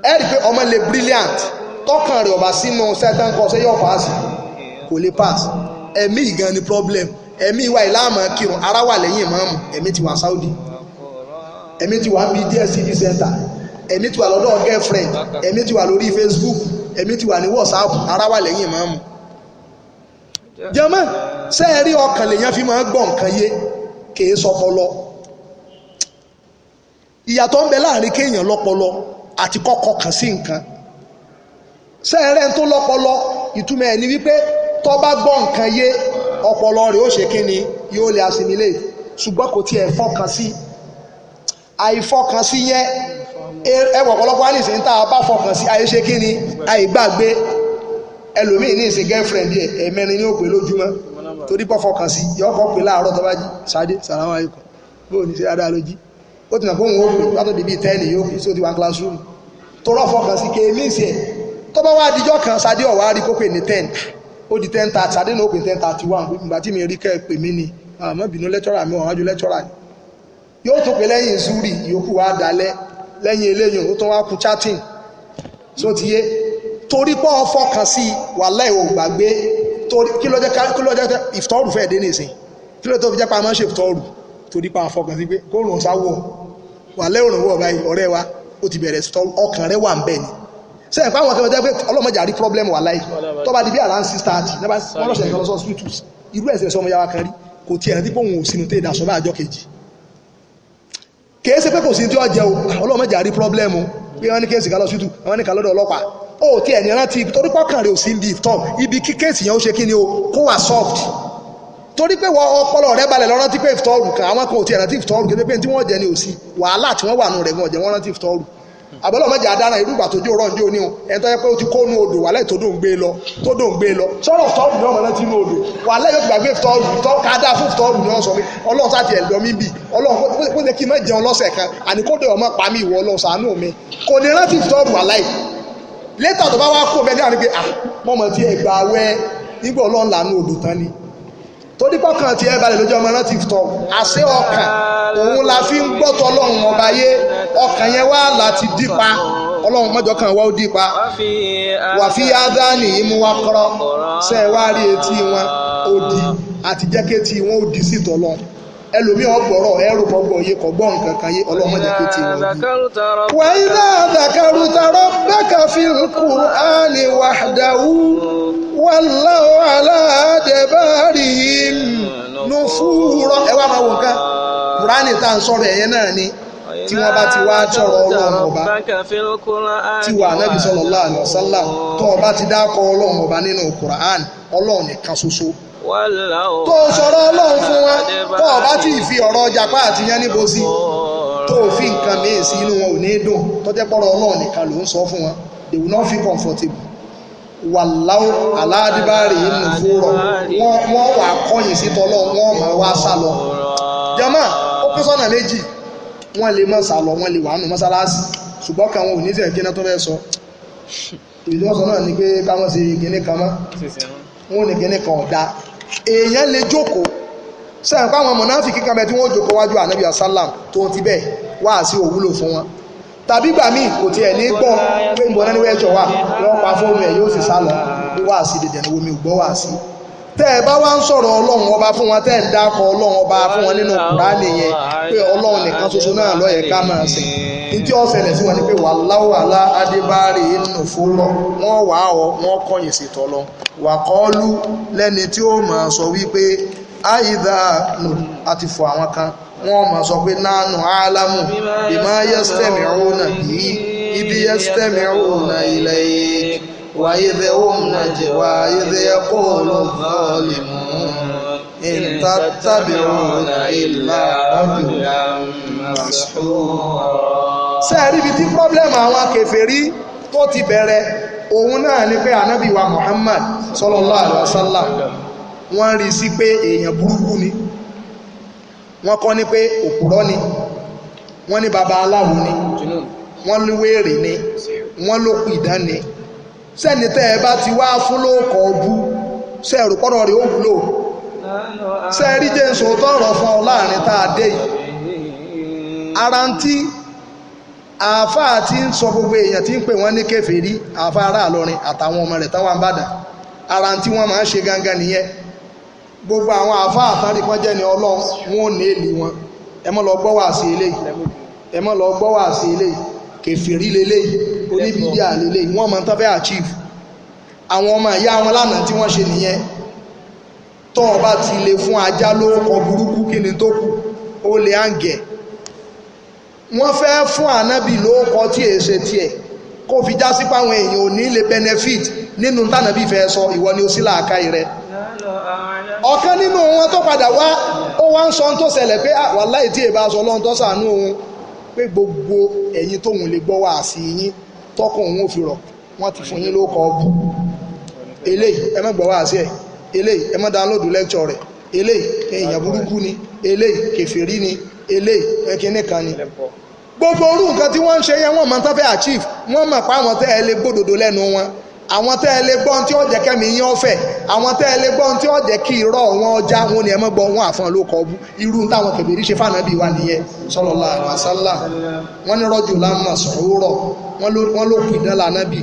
Ẹ rí i pé ọmọ lè brilliant, tọkàn rẹ̀ ọba sínú sẹ́tàn kọ́ ṣé yóò pass, kò lè pass. Ẹ̀mí gan ni problem. Ẹ̀mí ìwà ìlànà kírun, ara wà lẹ́yìn ìmáàmù, ẹ̀mí ti wà Saudi, ẹ̀mí ti wà bí DSTV center, ẹ̀mí ti wà lọ́dọ̀ girlfriend, ẹ̀mí ti wà lórí Facebook, ẹ̀mí ti wà ní WhatsApp, ara wà lẹ́yìn ìmáàmù. Jẹ́mọ́ sẹ́ẹ̀rí ọkàn lèyàn fi máa ń gbọ́ nǹkan yé, kìí sọpọlọ. Ìyàtọ̀ ń bẹ láàrin kéèyàn lọ́pọlọ àti kọ́kọ́ kàn sí nǹkan. Sẹ́ẹ̀rẹ́ tó lọ́pọlọ, ìtumọ̀ ẹ̀ ni wípé tó bá gbọ́ nǹkan yé, ọpọlọ rẹ̀ ó ṣe kí ni, yóò lè assimilate, ṣùgbọ́n kò tiẹ̀ fọkàn sí. Àìfọkàn sí yẹn, ẹwọ̀ ọ̀pọ̀lọpọ̀ á ní ìsìn tá a bá fọkàn sí àyè ṣe kí ni, àìgbàgbé. Ẹlòmíì ní ìsìn girlfriend ẹ̀ ẹ̀mẹrin ní ó pè lójúmọ́, torí pọ́ fọkàn sí, yọ kọ́ pé láàárọ̀ tó bá jí, Ṣadé sàlámù aláìkùm, bóò ní sí dáadáa ló jí, ó ti nà pé òun ó pè látọ̀ di bíi 10 yóò pè sí ó ti wà classroom, tó rọ́ fọkàn sí kéèmí ìsìn ẹ̀. Tó bá wá dijọ́ kan Ṣadé ọ̀wá rí kó pè ní 10, ó di 10:30, Ṣadé náà ó pè 10:31, ìgbà tí mi rí kẹ́ ẹ pè mí ni, àmọ́ bínú lẹ́tọ́rà mi, wọ́n wájú lẹ́tọ́rà ni. Yóò tó pé lẹ́yìn zuri, ìyókù wá dalẹ̀, lẹ́yìn eléyìn ó tún wá kú chatting, tó ti yé. Torí pọ́ fọkàn sí wàláhì ò gbàgbé. Torí kí ló jẹ́ ìfitọ́rù fẹ́ dé nìsín, kí ló tó fi jẹ́ pa máa ń ṣe ìfitọ́rù? Torí pa fọkàn sí pé kó rùn sáwọ̀, wàláhì òrùn wọ̀ báyìí, ọ̀rẹ́ wa ó ti bẹ̀rẹ̀ ìfitọ́rù, ọkàn rẹ̀ wà ń bẹ̀ ni. Sẹ́yìn pé àwọn kan jẹ́ pé ọlọ́mọdé àrí problem wàláhì tó bá di bí around 6:30 wọ́n lọ́sẹ̀ kan lọ hospitals, irú ẹ̀sẹ̀ sọmọ yàrá kan rí kò tiẹ̀ rántí pé òun ò sínú tẹ́ ìdásọ́ bá àjọ kejì. Kìí ṣe pé kò sí tí ó jẹ o, ọlọ́mọdé àrí problem o, pé wọ́n ní kéèsì ká lọ hospital, wọ́n ní ká lọ́dọ̀ ọlọ́pàá, ó tí ẹni rántí torí pọ́kàn rẹ̀ ò sí ibi ìtọ́ ibi kí kéèsì yẹn ó ṣe kí ni o kó wà soft. Torí pé wọ́n ọpọlọ rẹ̀ balẹ̀ lọ rántí pé ìfitọ́rù kan, àwọn kan ò tí ẹ̀ rántí ìfitọ́rù kéde pé tí wọ́n jẹ ni ò sí wàhálà tí wọ́n wà nù rẹ̀ gan ọ̀jẹ̀ wọ́n rántí ìfitọ́rù. Àbọ̀lọ́ mọ̀jẹ̀ adára irúgbà tó jó rọ̀ ní òní o, ẹni tó yẹ pé ó ti kó nu odò wàhálà tó dùn gbé lọ tó dùn gbé lọ sọ̀rọ̀ ìfitọ́rù ni ọmọ rántí nu odò wàhálà yóò ti gbàgbé ìfitọ́rù ká dáa fún ìfitọ́rù ni wọ́n sọ pé Ọlọ́run sáà ti ẹ̀dọ́ mi bì, Ọlọ́run kó jẹ́ kí n má jẹun lọ́sẹ̀ kan àní kó dẹ̀ ọmọ pa mí ìwọ Ọlọ́run ṣàánú mi, kò ní rántí ìfitọ́rù wàhálà yìí. Létà tó bá wá kó bẹ́ẹ̀ ní àná pé ah mọ̀mọ́ tí ẹ gbà wẹ́ nígbà Ọlọ́run làánú odò tán ni. Torí pọ́kàn tí ẹ balẹ̀ lójú ọmọ rántí tọ́ àṣẹ ọkàn òun la fi ń gbọ́tọ̀ Ọlọ́run ọba yé, ọkàn yẹn wá láti dípa, Ọlọ́run mọ́jọ kan wá ó dípa. Wà fi ádáni imú wa kọ́rọ́ ṣe é wá rí etí wọn ó di àti jẹ́ kí etí wọn ó di sí tọ́lọ́run. Ẹlòmí ọgbọ̀rọ̀ ẹrù kọgbọ̀ yé kọgbọ́ nǹkan kan yé, Ọlọ́run má jẹ́ kí etí wọn di. Wa idha dhakarta rabbaka fil Qur'ani wahdahu wallaw ala adbarihim nufura. Ẹ wá máa wò nǹkan Kùránì tá à ń sọ̀rọ̀ ẹ̀yẹ náà ni tí wọ́n bá ti wá sọ̀rọ̀ Ọlọ́run ọba tí wà Nábì sallallahu alaihi wasallam, tó ọba ti dákọ̀ Ọlọ́run ọba nínú Kùránì, Ọlọ́run nìkan ṣoṣo tó sọ̀rọ̀ Ọlọ́run fún wọn, tó ọba tí ì fi ọ̀rọ̀ japa àti yẹn níbo sí tó fi nǹkan míì sí inú wọn ò ní dùn, tó jẹ́ pọ̀rọ̀ Ọlọ́run nìkan ló ń sọ fún wọn, they will not feel comfortable. Wàláwó aládìbárì inú fúrọ̀ wọ́n wà kọ́yìn sí tọ́lọ́, wọ́n máa wá sá lọ. Jama ó pín sọ́nà méjì, wọ́n lè má sá lọ, wọ́n lè wà nù mọ́sálásí, ṣùgbọ́n kan wọn ò ní sẹ̀ kí náà tó fẹ́ sọ. Ìdí wọ́n sọ náà ni pé káwọn ṣe kíní kan mọ́, wọn ò ní kíní kan ọ̀dà. Èèyàn lè jókòó sẹ́yìn pé àwọn mọ̀náfíkì kan bẹ tí wọ́n jókòó wájú ànábì asálàm tó ti bẹ́ẹ̀ wá sí òwúlò fún wọn, tàbí gbà míì kò tiẹ̀ ní gbọ́ pé ń bọ̀ náà ní wẹ́ẹ̀jọ̀ wà, wọ́n pa fóònù ẹ̀ yóò sì sá lọ wá sí dẹ̀dẹ̀ ní omi ò gbọ́ wá sí. Tẹ́ ẹ bá wá ń sọ̀rọ̀ Ọlọ́run ọba fún wọn, tẹ́ ẹ ń dákọ̀ Ọlọ́run ọba fún wọn nínú Kùránì yẹn pé Ọlọ́run nìkan ṣoṣo náà ló yẹ ká máa sìn, ní tí ó ṣẹlẹ̀ sí wọn ni pé wàláwò alá adébárè inú fúrọ̀ wọ́n wà á ọ wọ́n kọ̀yìn sí tọ́lọ wà kọ́ọ́lù lẹ́ni tí ó máa sọ wípé àìdá nù àti fọ àwọn kan, wọ́n máa sọ pé nánú álámù bima yastami'una bihi ibi yastami'una ilayk wa idh hum najwa idh yaqulu adh-dhalimun in tattabi'una illa rajulan mashhura. Sẹ́ẹ̀rí ibi tí pọ́blẹ́mù àwọn kèfèrí tó ti bẹ̀rẹ̀ òun náà ni pé ànábì wa Muhammad sallallahu alaihi wasallam wọ́n rí sí pé èèyàn burúkú ni, wọ́n kọ́ ní pé òpùrọ́ ni, wọ́n ní baba aláwo ni, wọ́n ní wéèrè ni, wọ́n ló pìdán ni. Sẹ́ni tẹ́ ẹ bá ti wá fún lóòkọ̀ ọbú, sẹ́ẹ̀rù pọ́rọ̀ rẹ̀ ó wúlò? Sẹ́ẹ̀rí jẹ́ nsòótọ́ ọ̀rọ̀ fún ọ láàrin tá a dé yìí? Ara ń tí àáfàá tí ń sọ gbogbo èèyàn tí ń pè wọ́n ní kèfèrí, àáfàá ará Ìlọrin àtàwọn ọmọ rẹ̀ táwọn Ìbàdàn, ara tí wọ́n máa ń ṣe gangan nìyẹn. Gbogbo àwọn àáfàá àtàrí kan jẹ́ ni Ọlọ́run, wọn ò ní èlì wọn. Ẹ má lọ gbọ́ wá sí eléyìí, ẹ má lọ gbọ́ wá sí eléyìí, kèfèrí leléyìí, oníbídíà leléyìí, wọ́n máa ń tán fẹ́ achieve. Àwọn ọmọ ìyá wọn lánàá tí wọ́n ṣe nìyẹn. Tó o bá ti lè fún ajá lórúkọ burúkú kí ni tó kù, ó lè àǹgẹ̀. Wọ́n fẹ́ fún ànábì lóókọ tí èé ṣe tiẹ̀ kó fi já sí páwọn èèyàn ò ní lè benefit nínú tànàbí fẹ́ sọ, ìwọ ni ó sí làákàyè rẹ. Ọ̀kan nínú wọn tó padà wá ó wá ń sọ tó ṣẹlẹ̀ pé wàláhì tí èèbá sọ Ọlọ́run tó ṣàánú òun pé gbogbo ẹ̀yin tóun lè gbọ́ wá sí yín tọkàn òun ò fi rọ̀, wọ́n ti fún yín lóókọ ọbú. Eléyìí ẹ má gbọ́ wá sí ẹ̀, eléyìí ẹ má download lecture rẹ̀, eléyìí èèyàn burúkú ni, eléyìí kèfèrí ni, eléyìí ẹkíní kan ni. Gbogbo orú nǹkan tí wọ́n ń ṣe yẹn wọ́n mọ̀ tán fẹ́ achieve, wọ́n mọ̀ pé àwọn tẹ́ ẹ lè gbódòdó lẹ́nu wọn, àwọn tẹ́ ẹ lè gbọ́n tí ó jẹ́ kẹ́mi yín ọ̀fẹ́, àwọn tẹ́ ẹ lè gbọ́n tí ó jẹ́ kí irọ́ wọn ọjà wọn ni ẹ mọ́ gbọ́ wọn àfọ̀n ló kọ́ bú. Irú táwọn kèfèrí ṣe fànàbí wa nìyẹn sallallahu alaihi wasallam. Wọ́n ní rọ́jò lámà sọ̀rọ̀, wọ́n ló pìdán lànàbì,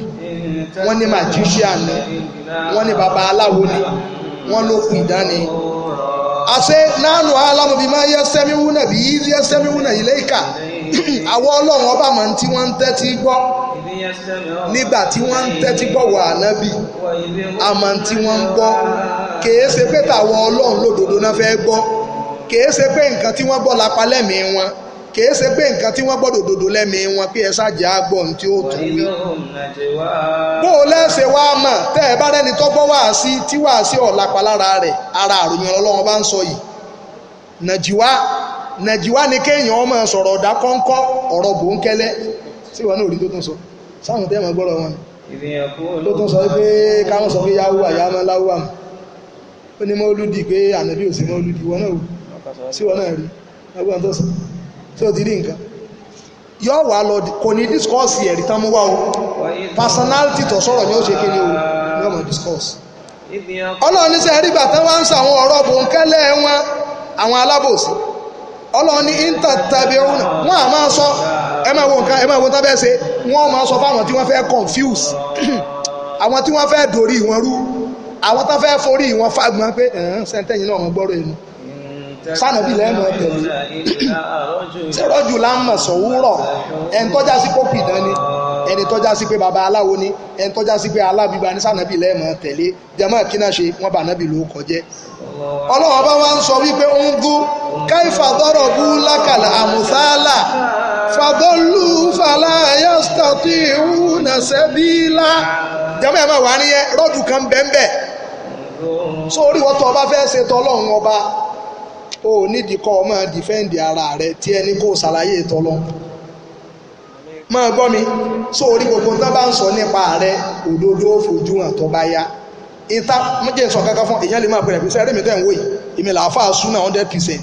Wọ́n ní magician ni, wọ́n ní baba aláwo ni, wọ́n ló kù ìdání. Àṣẹ nánú alámọ̀bí máa yẹ sẹ́miwúnà bí yẹ sẹ́miwúnà ilé ìkà. Àwọn ọlọ́run ọba mọ̀ tí wọ́n ń tẹ́tí gbọ́. Nígbà tí wọ́n ń tẹ́tí gbọ́ wà nábì, àmọ́ tí wọ́n ń gbọ́. Kèé ṣe pé tàwọn ọlọ́run lódodo náà fẹ́ gbọ́. Kèé ṣe pé nǹkan tí wọ́n gbọ́ lápá lẹ́mìí wọn. Kèé ṣe pé nǹkan tí wọ́n gbọ́dọ̀ dòdò lẹ́mìí wọn pé ẹ ṣáàjì àgbọ̀ ní tí ó tún wí. Bó o lẹ́sẹ̀ wá mọ̀ tẹ́ ẹ bá rẹ́ni tó gbọ́ wáàsí tí wáàsí ọ̀lápá lára rẹ̀, ara àròyìn ọlọ́run bá ń sọ yìí. Nàìjíríà Nàìjíríà ni kéèyàn ọmọ sọ̀rọ̀ ọ̀dà kọ́ńkọ́ ọ̀rọ̀ bòńkẹ́lẹ́ sí wọn náà rí tó tún sọ sáwọn tẹ́ mọ̀ gbọ́rọ̀ wọn tó tún sọ pé káwọn sọ pé yáwó àyàmọ́ láwọ́ àmọ́ ó ní mọ́lúdì pé ànábì ò sí mọ́lúdì wọn náà sí wọn náà rí ọgbọ́n tó sọ tí ó ti rí nǹkan yóò wá lọ kò ní discourse ẹ̀rí tán mú wá o personality tó sọ̀rọ̀ ni ó ṣe kí ni o ní ọmọ discourse. Ọlọ́run ní sẹ́ rí ìgbà tán wá ń sọ àwọn ọ̀rọ̀ bòńkẹ́lẹ́ wọn àwọn alábòsí. Ọlọ́run ní inter tàbí wọ́n á máa sọ ẹ máa wo nǹkan ẹ máa wo tán fẹ́ ṣe wọ́n máa sọ fáwọn tí wọ́n fẹ́ confuse àwọn tí wọ́n fẹ́ dorí wọn rú àwọn tán fẹ́ forí wọn fagbọn pé sẹ́ńtẹ́yìn náà wọ́n gbọ́rọ̀ ẹnu sànàbí lẹ́mọ̀ tẹ̀lé sẹ́rọ́jù lámọ̀ sọ̀wúrọ̀ ẹni tọ́já sí pópì dání ẹni tọ́já sí pé baba aláwo ni ẹni tọ́já sí pé alábíba ní sànàbí lẹ́mọ̀ tẹ̀lé jẹ́mọ́ kí náà ṣe wọ́n bá nàbí ló kọjẹ́. Ọlọ́run bá wá ń sọ wípé ń gún káìfà dọ́rọ̀ bú lákàlà àmùsálà fàdọ́lù fàlà yastati ìhùnà sẹ́bílà jẹ́mọ́ ẹ̀ máa wà ní rọ́ọ̀dù kan bẹ́ẹ̀ sórí wọ́n tó ọba fẹ́ ṣe tọ́lọ́run ọba o nídìí kọ́ ọ máa dìfẹ́ǹdì ara rẹ tí ẹni kó ṣàlàyé tọ́lọ́ máa gbọ́ mi sórí gbogbo tán bá ń sọ nípa rẹ òdodo fojú hàn tó bá yá ìta mọ́jẹ́ sọ kankan fún èèyàn lè máa pẹ̀lẹ́ pẹ̀lẹ́ ẹ̀rẹ́mi tẹ́ ń wò yìí èmi làáfà súnà 100%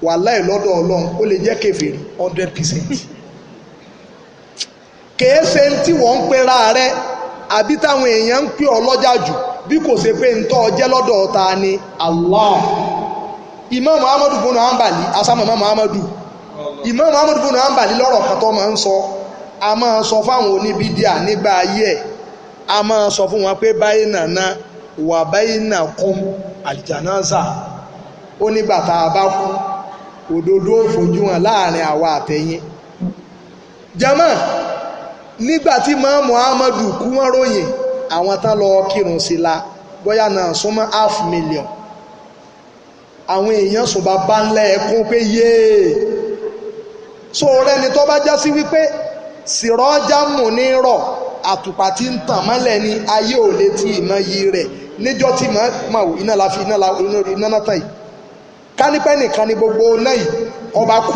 wàláhì lọ́dọ̀ ọlọ́run ó lè jẹ́ kèfèrí 100%. Kèé ṣe tí wọ́n ń pera rẹ àbí táwọn èèyàn ń pè ọ́ lọ́jà jù bí kò ṣe pé ń tọ́ ọ jẹ́ lọ́dọ̀ ta ni Allah. Imam Muhammadu bunu Hanbali asama Imam Muhammadu Imam Muhammadu bunu Hanbali lọ́rọ̀ kan tó máa ń sọ a máa sọ fáwọn oníbídíà nígbà ayé ẹ̀ a máa sọ fún wọn pé báyìí nàná wà báyìí nà kún àlìjánáza ó nígbà tá a bá kú òdodo ó fojú hàn láàrin àwa àtẹ̀yìn. Jama nígbà tí Imam Muhammadu kú wọ́n ròyìn àwọn tán lọ kírun sí la bóyá náà súnmọ́ 500,000 àwọn èèyàn sùn bá bá ńlẹ̀ ẹkún pé yéè so rẹni tó bá já sí wípé sìrọ́jà mú ní rọ̀ àtùpà tí ń tàn mọ́lẹ̀ ní ayé ò lè tí ìmọ̀ yìí rẹ̀ níjọ́ tí mọ̀ iná la fi iná la iná náà tàn yìí kánípẹ́ nìkan ni gbogbo náà yìí ọba kú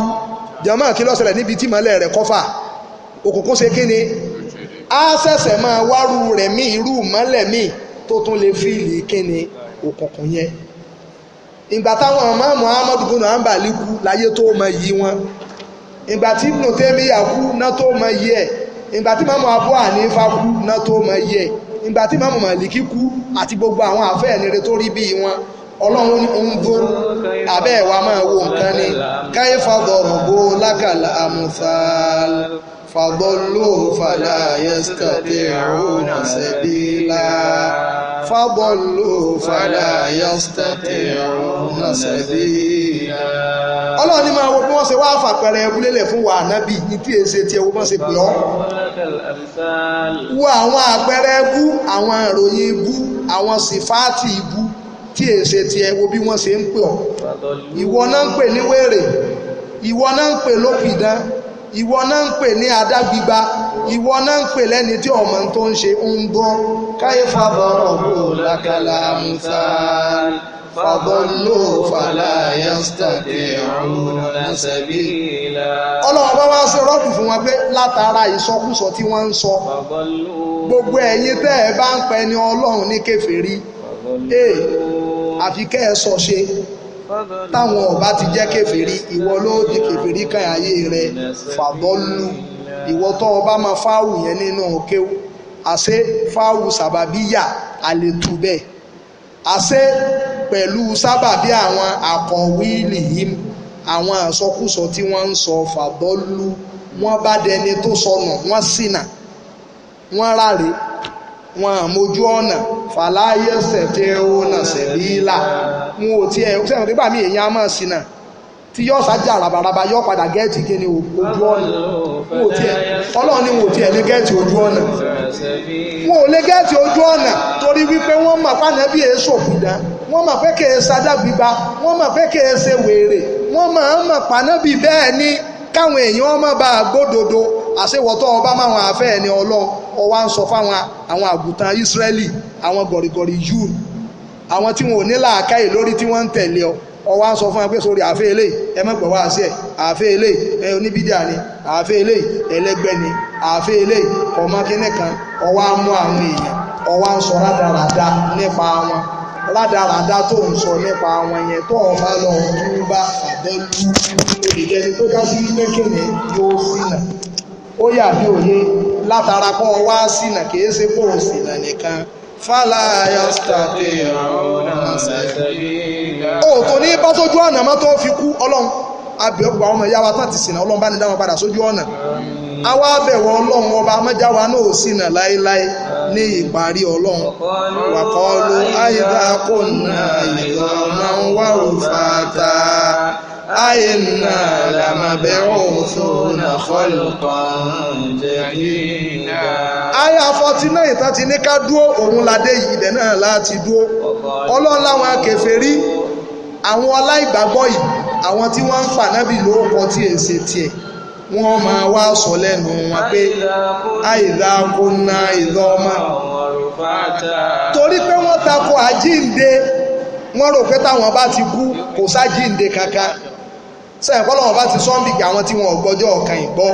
jàmáà kí ló ṣẹlẹ̀ níbi tí mọ́lẹ̀ rẹ̀ kọ́fà òkùnkùn ṣe kí ni á ṣẹ̀ṣẹ̀ máa wárú rẹ̀ mí irú mọ́lẹ̀ míì tó tún lè fíìlì kí ni òkùnkùn yẹn. Ìgbà táwọn ọmọ Muhammadu bunu Hanbali kú láyé tó mọ yìí wọn ìgbà tí Ibn Taymiyyah kú náà tó mọ yìí ẹ̀ ìgbà tí Imam Abu Hanifa kú náà tó mọ yìí ẹ̀ ìgbà tí Imam Maliki kú àti gbogbo àwọn àfẹ́ẹ̀nire tó rí bíi wọn ọlọ́run ní ń dún abẹ́ ẹ̀wà máa wo nǹkan ni kayfa darabu lakal amthal fadallu fala yastati'una sabila fadallu fala yastati'una sabila. Ọlọ́run ní máa wo bí wọ́n ṣe wá fàpẹẹrẹ ẹbúlélẹ̀ fún wa ànábì ní tí èsè tí ẹwọ́ bọ́n ṣe pè ọ́. Wo àwọn àpẹẹrẹ ẹbú àwọn ìròyìn ibú àwọn sìfáàtì ibú tí èsè tí ẹwọ́ bí wọ́n ṣe ń pè ọ́. Ìwọ náà ń pè ní wèrè, ìwọ náà ń pè lópìdán, ìwọ náà ń pè ní adágbígba, ìwọ náà ń pè lẹ́ni tí ọmọ tó ń ṣe ń gbọ́. Káyífà bọ̀rọ̀ bò lákàlà àmúfàá fadọ́lù fàlà yastati'una sabila. Ọlọ́run bá wá sí rọ́ọ̀dù fún wọn pé látara ìsọkúsọ tí wọ́n ń sọ gbogbo ẹ̀yin tẹ́ ẹ bá ń pẹ́ ní ọlọ́run ní kèfèrí àfi kẹ́ ẹ sọ ṣe táwọn ọba ti jẹ́ kèfèrí ìwọ ló di kèfèrí kan ayé rẹ fàdọ́lù ìwọ tó ọba máa fáwù yẹn nínú kéwù àṣẹ fáwù sàbàbíyà àlètù bẹ́ẹ̀ àṣẹ pẹ̀lú sábàbí àwọn àkọ̀wílì yìí àwọn àsọkúsọ tí wọ́n ń sọ fàdọ́lù wọ́n bá dẹni tó sọnù wọ́n ṣìnà wọ́n ráre Wọn àmójú ọ̀nà fàlàyé ṣẹ̀tẹ̀ ọ̀nà sẹ̀bílà. Wọn ò tiẹ̀ sẹ́wọ̀n nígbà míì èèyàn á máa ṣìnà tí yóò sájà rabaraba, yóò padà gẹ́ẹ̀tì kí ni ojú ọ̀nà. Wọn ò tiẹ̀, Ọlọ́run ni wọn ò tiẹ̀ lé gẹ́ẹ̀tì ojú ọ̀nà. Wọn ò lé gẹ́ẹ̀tì ojú ọ̀nà torí wípé wọ́n mọ̀ pànàbí èso òkùdá, wọ́n mọ̀ pé kèé sadá gbígba, wọ́n mọ̀ pé kèé ṣe wèrè, wọ́n mọ̀ ọ́n mọ̀ pànàbí bẹ́ẹ̀ ni káwọn èèyàn ọmọ bá gbódodo. Àṣewọ́tọ́ ọba máwọn afẹ́ ẹni Ọlọ́run ọwá ń sọ fáwọn àwọn àgùntàn Ísírẹ́lì, àwọn gọ̀rìgọ̀rì yúù, àwọn tí wọn ò ní làákàyè lórí tí wọ́n ń tẹ̀lé ọ, ọwá ń sọ fún wọn pé sórí àfẹ́ eléyìí ẹ má gbọ́ wá sí ẹ̀, àfẹ́ eléyìí ẹ oníbídíà ni, àfẹ́ eléyìí ẹlẹ́gbẹ́ ni, àfẹ́ eléyìí ọmọ kínní kan. Ọwá ń mú àwọn èèyàn, ọwá ń sọ rádaràda nípa wọn. Rádaràda tó ń sọ nípa wọn yẹn, tó ọba lọ túbá àbẹ́lú olùjẹni tó dá sí wípé kíni yóò ṣìnà. Ó yà bí òye látara kọ́ wá ṣìnà, kìí ṣe kó o ṣìnà nìkan. Fàlà yastati'una sabila. Ó tó ní bá sójú ọ̀nà mọ́ tó fi kú. Ọlọ́run abẹ́ ọgbà ọmọ ìyá wa tán ti ṣìnà, Ọlọ́run bá ní dá wọn padà sójú ọ̀nà. Àwa bẹ̀wọ̀ Ọlọ́run ọba mọ́jáwa náà ò ṣìnà láéláé ní ìparí. Ọlọ́run wàkọ́ọ́lù àìdá kò ná ìdọ̀mọ́ wà rúfàtà àìnà làmàbẹ̀rún khalqan jadida. Àyà 49 tán ti ní ká dúó, òun ládé ibẹ̀ náà láti dúó. Ọlọ́run láwọn kèfèrí, àwọn aláìgbàgbọ́ yìí, àwọn tí wọ́n ń fà nábì lórúkọ tí èsè tiẹ̀, wọ́n máa wá sọ lẹ́nu wọn pé àìdá kò ná ìdọ́mọ. Torí pé wọ́n tako àjíǹde, wọ́n rò pé táwọn bá ti kú kò sájíǹde kankan. Sẹ́yìn kọ́lọ́wọ́n bá ti sọ́ńbì pé àwọn tí wọn ò gbọ́jọ́ ọ̀kan ìgbọ́,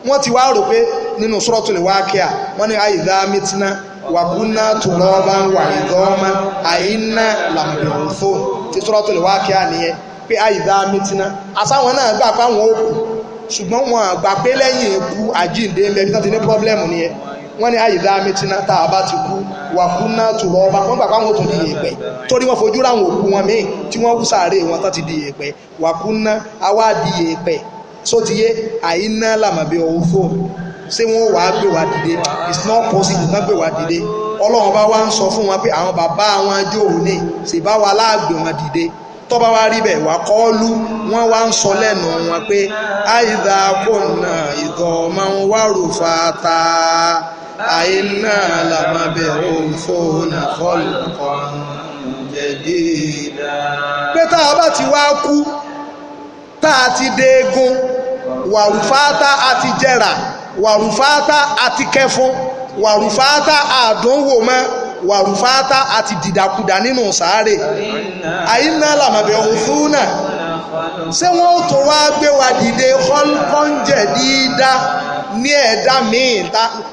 wọ́n ti wá rò pé nínú Suratul Waqi'a wọ́n ní àìdá mítínà wàkúnná turaban wà ìdọ́mọ àìná làmùbẹ̀rùfóòn. Ti Suratul Waqi'a nìyẹn pé àìdá mítínà. Àsáwọn náà gbà pé àwọn ó kú, ṣùgbọ́n wọn gbà pé lẹ́yìn ikú àjíǹde ń bẹ. Bí wọ́n ti ní pọ́blẹ́mù nìyẹn. Wọ́n ní àìdá mítínà, tá a bá ti kú, wàkúnná turaban, wọ́n gbà pé àwọn ò tún di yèèpẹ̀, torí wọ́n fojú ráwọn òkú wọn míì tí wọ́n wú sàárè wọn tán ti di yèèpẹ̀. Wàkúnná awá di yèèpẹ̀ sótìyé àìná làmàbí ọ̀hún, ṣé wọ́n wàá gbé wa dìde? It's not possible kán gbé wa dìde. Ọlọ́run bá wá ń sọ fún wọn pé àwọn bàbá wọn jó òní ṣèbá wa láàgbé wọn dìde. Tọ́ba wá rí bẹ́ẹ̀ wà kọ́ọ́lù, wọ́n wá ń sọ lẹ́nu wọn pé àìdá kò ná ìdọ̀mọ́ wàrú fata àìná làmàbẹ̀ òfò khalqan jadida. Pé tá a bá ti wá kú, tá a ti déegun, wàrúfáátá a ti jẹrà, wàrúfáátá a ti kẹfún, wàrúfáátá àdánwò mọ́, wàrúfáátá a ti dìdàkudà nínú sàárè, àyínná làmàbẹ̀ òfin náà, ṣé wọ́n ó tó wá gbé wa dìde kọ́ńjẹ̀ dídá ní ẹ̀dá míì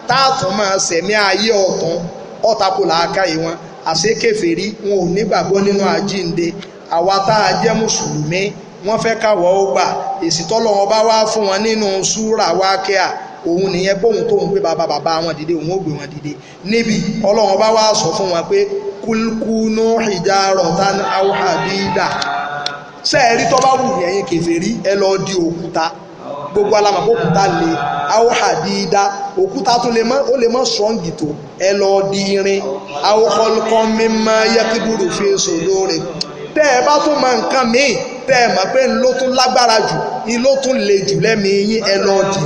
táàtún máa sẹ̀mí ayé ọ̀tún? Ọ̀tàkù làákàyè wọn. Àṣekèfèrí wọn ò nígbàgbọ́ nínú àjíǹde. Àwa tá a jẹ́ mùsùlùmí, wọ́n fẹ́ káwọ́ ó gbà. Èsì tọ́lọ́wọ́n bá wá fún wọn nínú súrà Wákíà òun nìyẹn, póun tóun gbé bàbá bàbá wọn dìde, òun ó gbé wọn dìde níbi. Ọlọ́wọ́n bá wá sọ fún wọn pé kúlkúnú hijaratan aw hadida. Sẹ́ẹ̀rí tó bá wù ní ẹ̀yin kèfèrí, ẹ lọ di òkúta. Gbogbo alamọ̀ òkúta lè, aw hadida, òkúta tó lè mọ́, ó lè mọ́ strong tó, ẹ lọ di irin. Aw khalqan mimma yakburu fi suduri. Tẹ́ ẹ bá tún mọ nǹkan míì tẹ́ ẹ mọ̀ pé ń ló tún lágbára jù, ń ló tún le jù lẹ́mìí yín, ẹ lọ dì.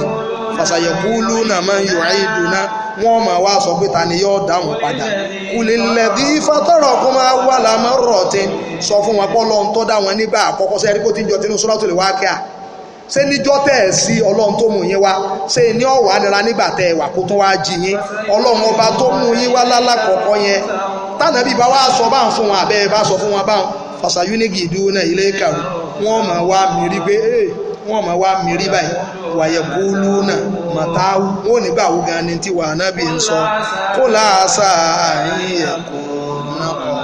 Fàṣàyẹ̀kúlù náà máa ń yọ àìdùnà, wọ́n máa wá sọ pé ta ni yóò dá wọn padà? Kùlìlẹ̀bí fatọ́rọ̀ kó máa wà lámọ́ rọ̀ tí sọ fún wọn pọ́ lọ́n tó dá wọn nígbà àkọ́kọ́. Sẹ́rí kó ti ń jọ tinú Suratul Waqi'a? Ṣé níjọ́ tẹ̀ ẹ̀ sí Ọlọ́run tó mú yín wá, ṣé ní ọ̀wà nira nígbà tẹ̀ ẹ̀ wà kó tún wá jí yín? Ọlọ́run ọba tó mú yín wá lálàkọ̀ọ́kọ́ yẹn, tànàbí bá wá sọ báwọn fún wọn, àbẹ́ bá sọ fún wọn báwọn, fàṣàyúnìgì ìdúró ilé kàrú, wọ́n máa wá mírí pé wọ́n máa wá mírí báyìí. Wàyẹ̀kúlú náà màtáwù, wọ́n ò nígbà wo gan ni tí wà nábì ń sọ kó láàṣà àyìn ẹ̀kọ́ náà kọ́.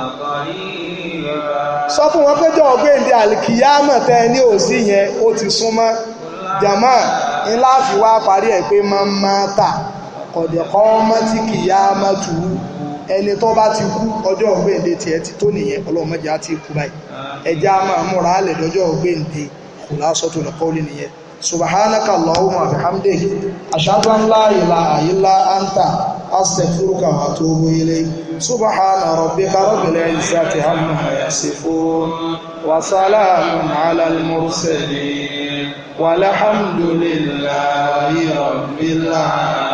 Sọ fún wọn pé jọ ọgbẹ́ndé àlìkìyámọ̀ tẹ ní òsì yẹn ó ti súnmọ́. Jàmá ńlá fi wá parí ẹ̀ pé máa máa tà kọ̀dẹ̀kọ́ mọ́tì kìyámọ̀ tù ú. Ẹni tó bá ti kú, ọjọ́ ọgbẹ́ndé tiẹ̀ ti tó nìyẹn. Ọlọ́mọdé á ti kú báyìí, ẹjẹ́ á máa múra á lẹ̀ dọ́jọ́ ọgbẹ́ndé. Khulasatul qawli nìyẹn. Subhanaka allahumma wa bihamdik, ashhadu an la ilaha illa anta. Astaghfiruka wa atubu ilayk. Subhana rabbika rabbil izzati amma yasifun wa salamun ala al-mursalin walhamdulillahi rabbil alamin.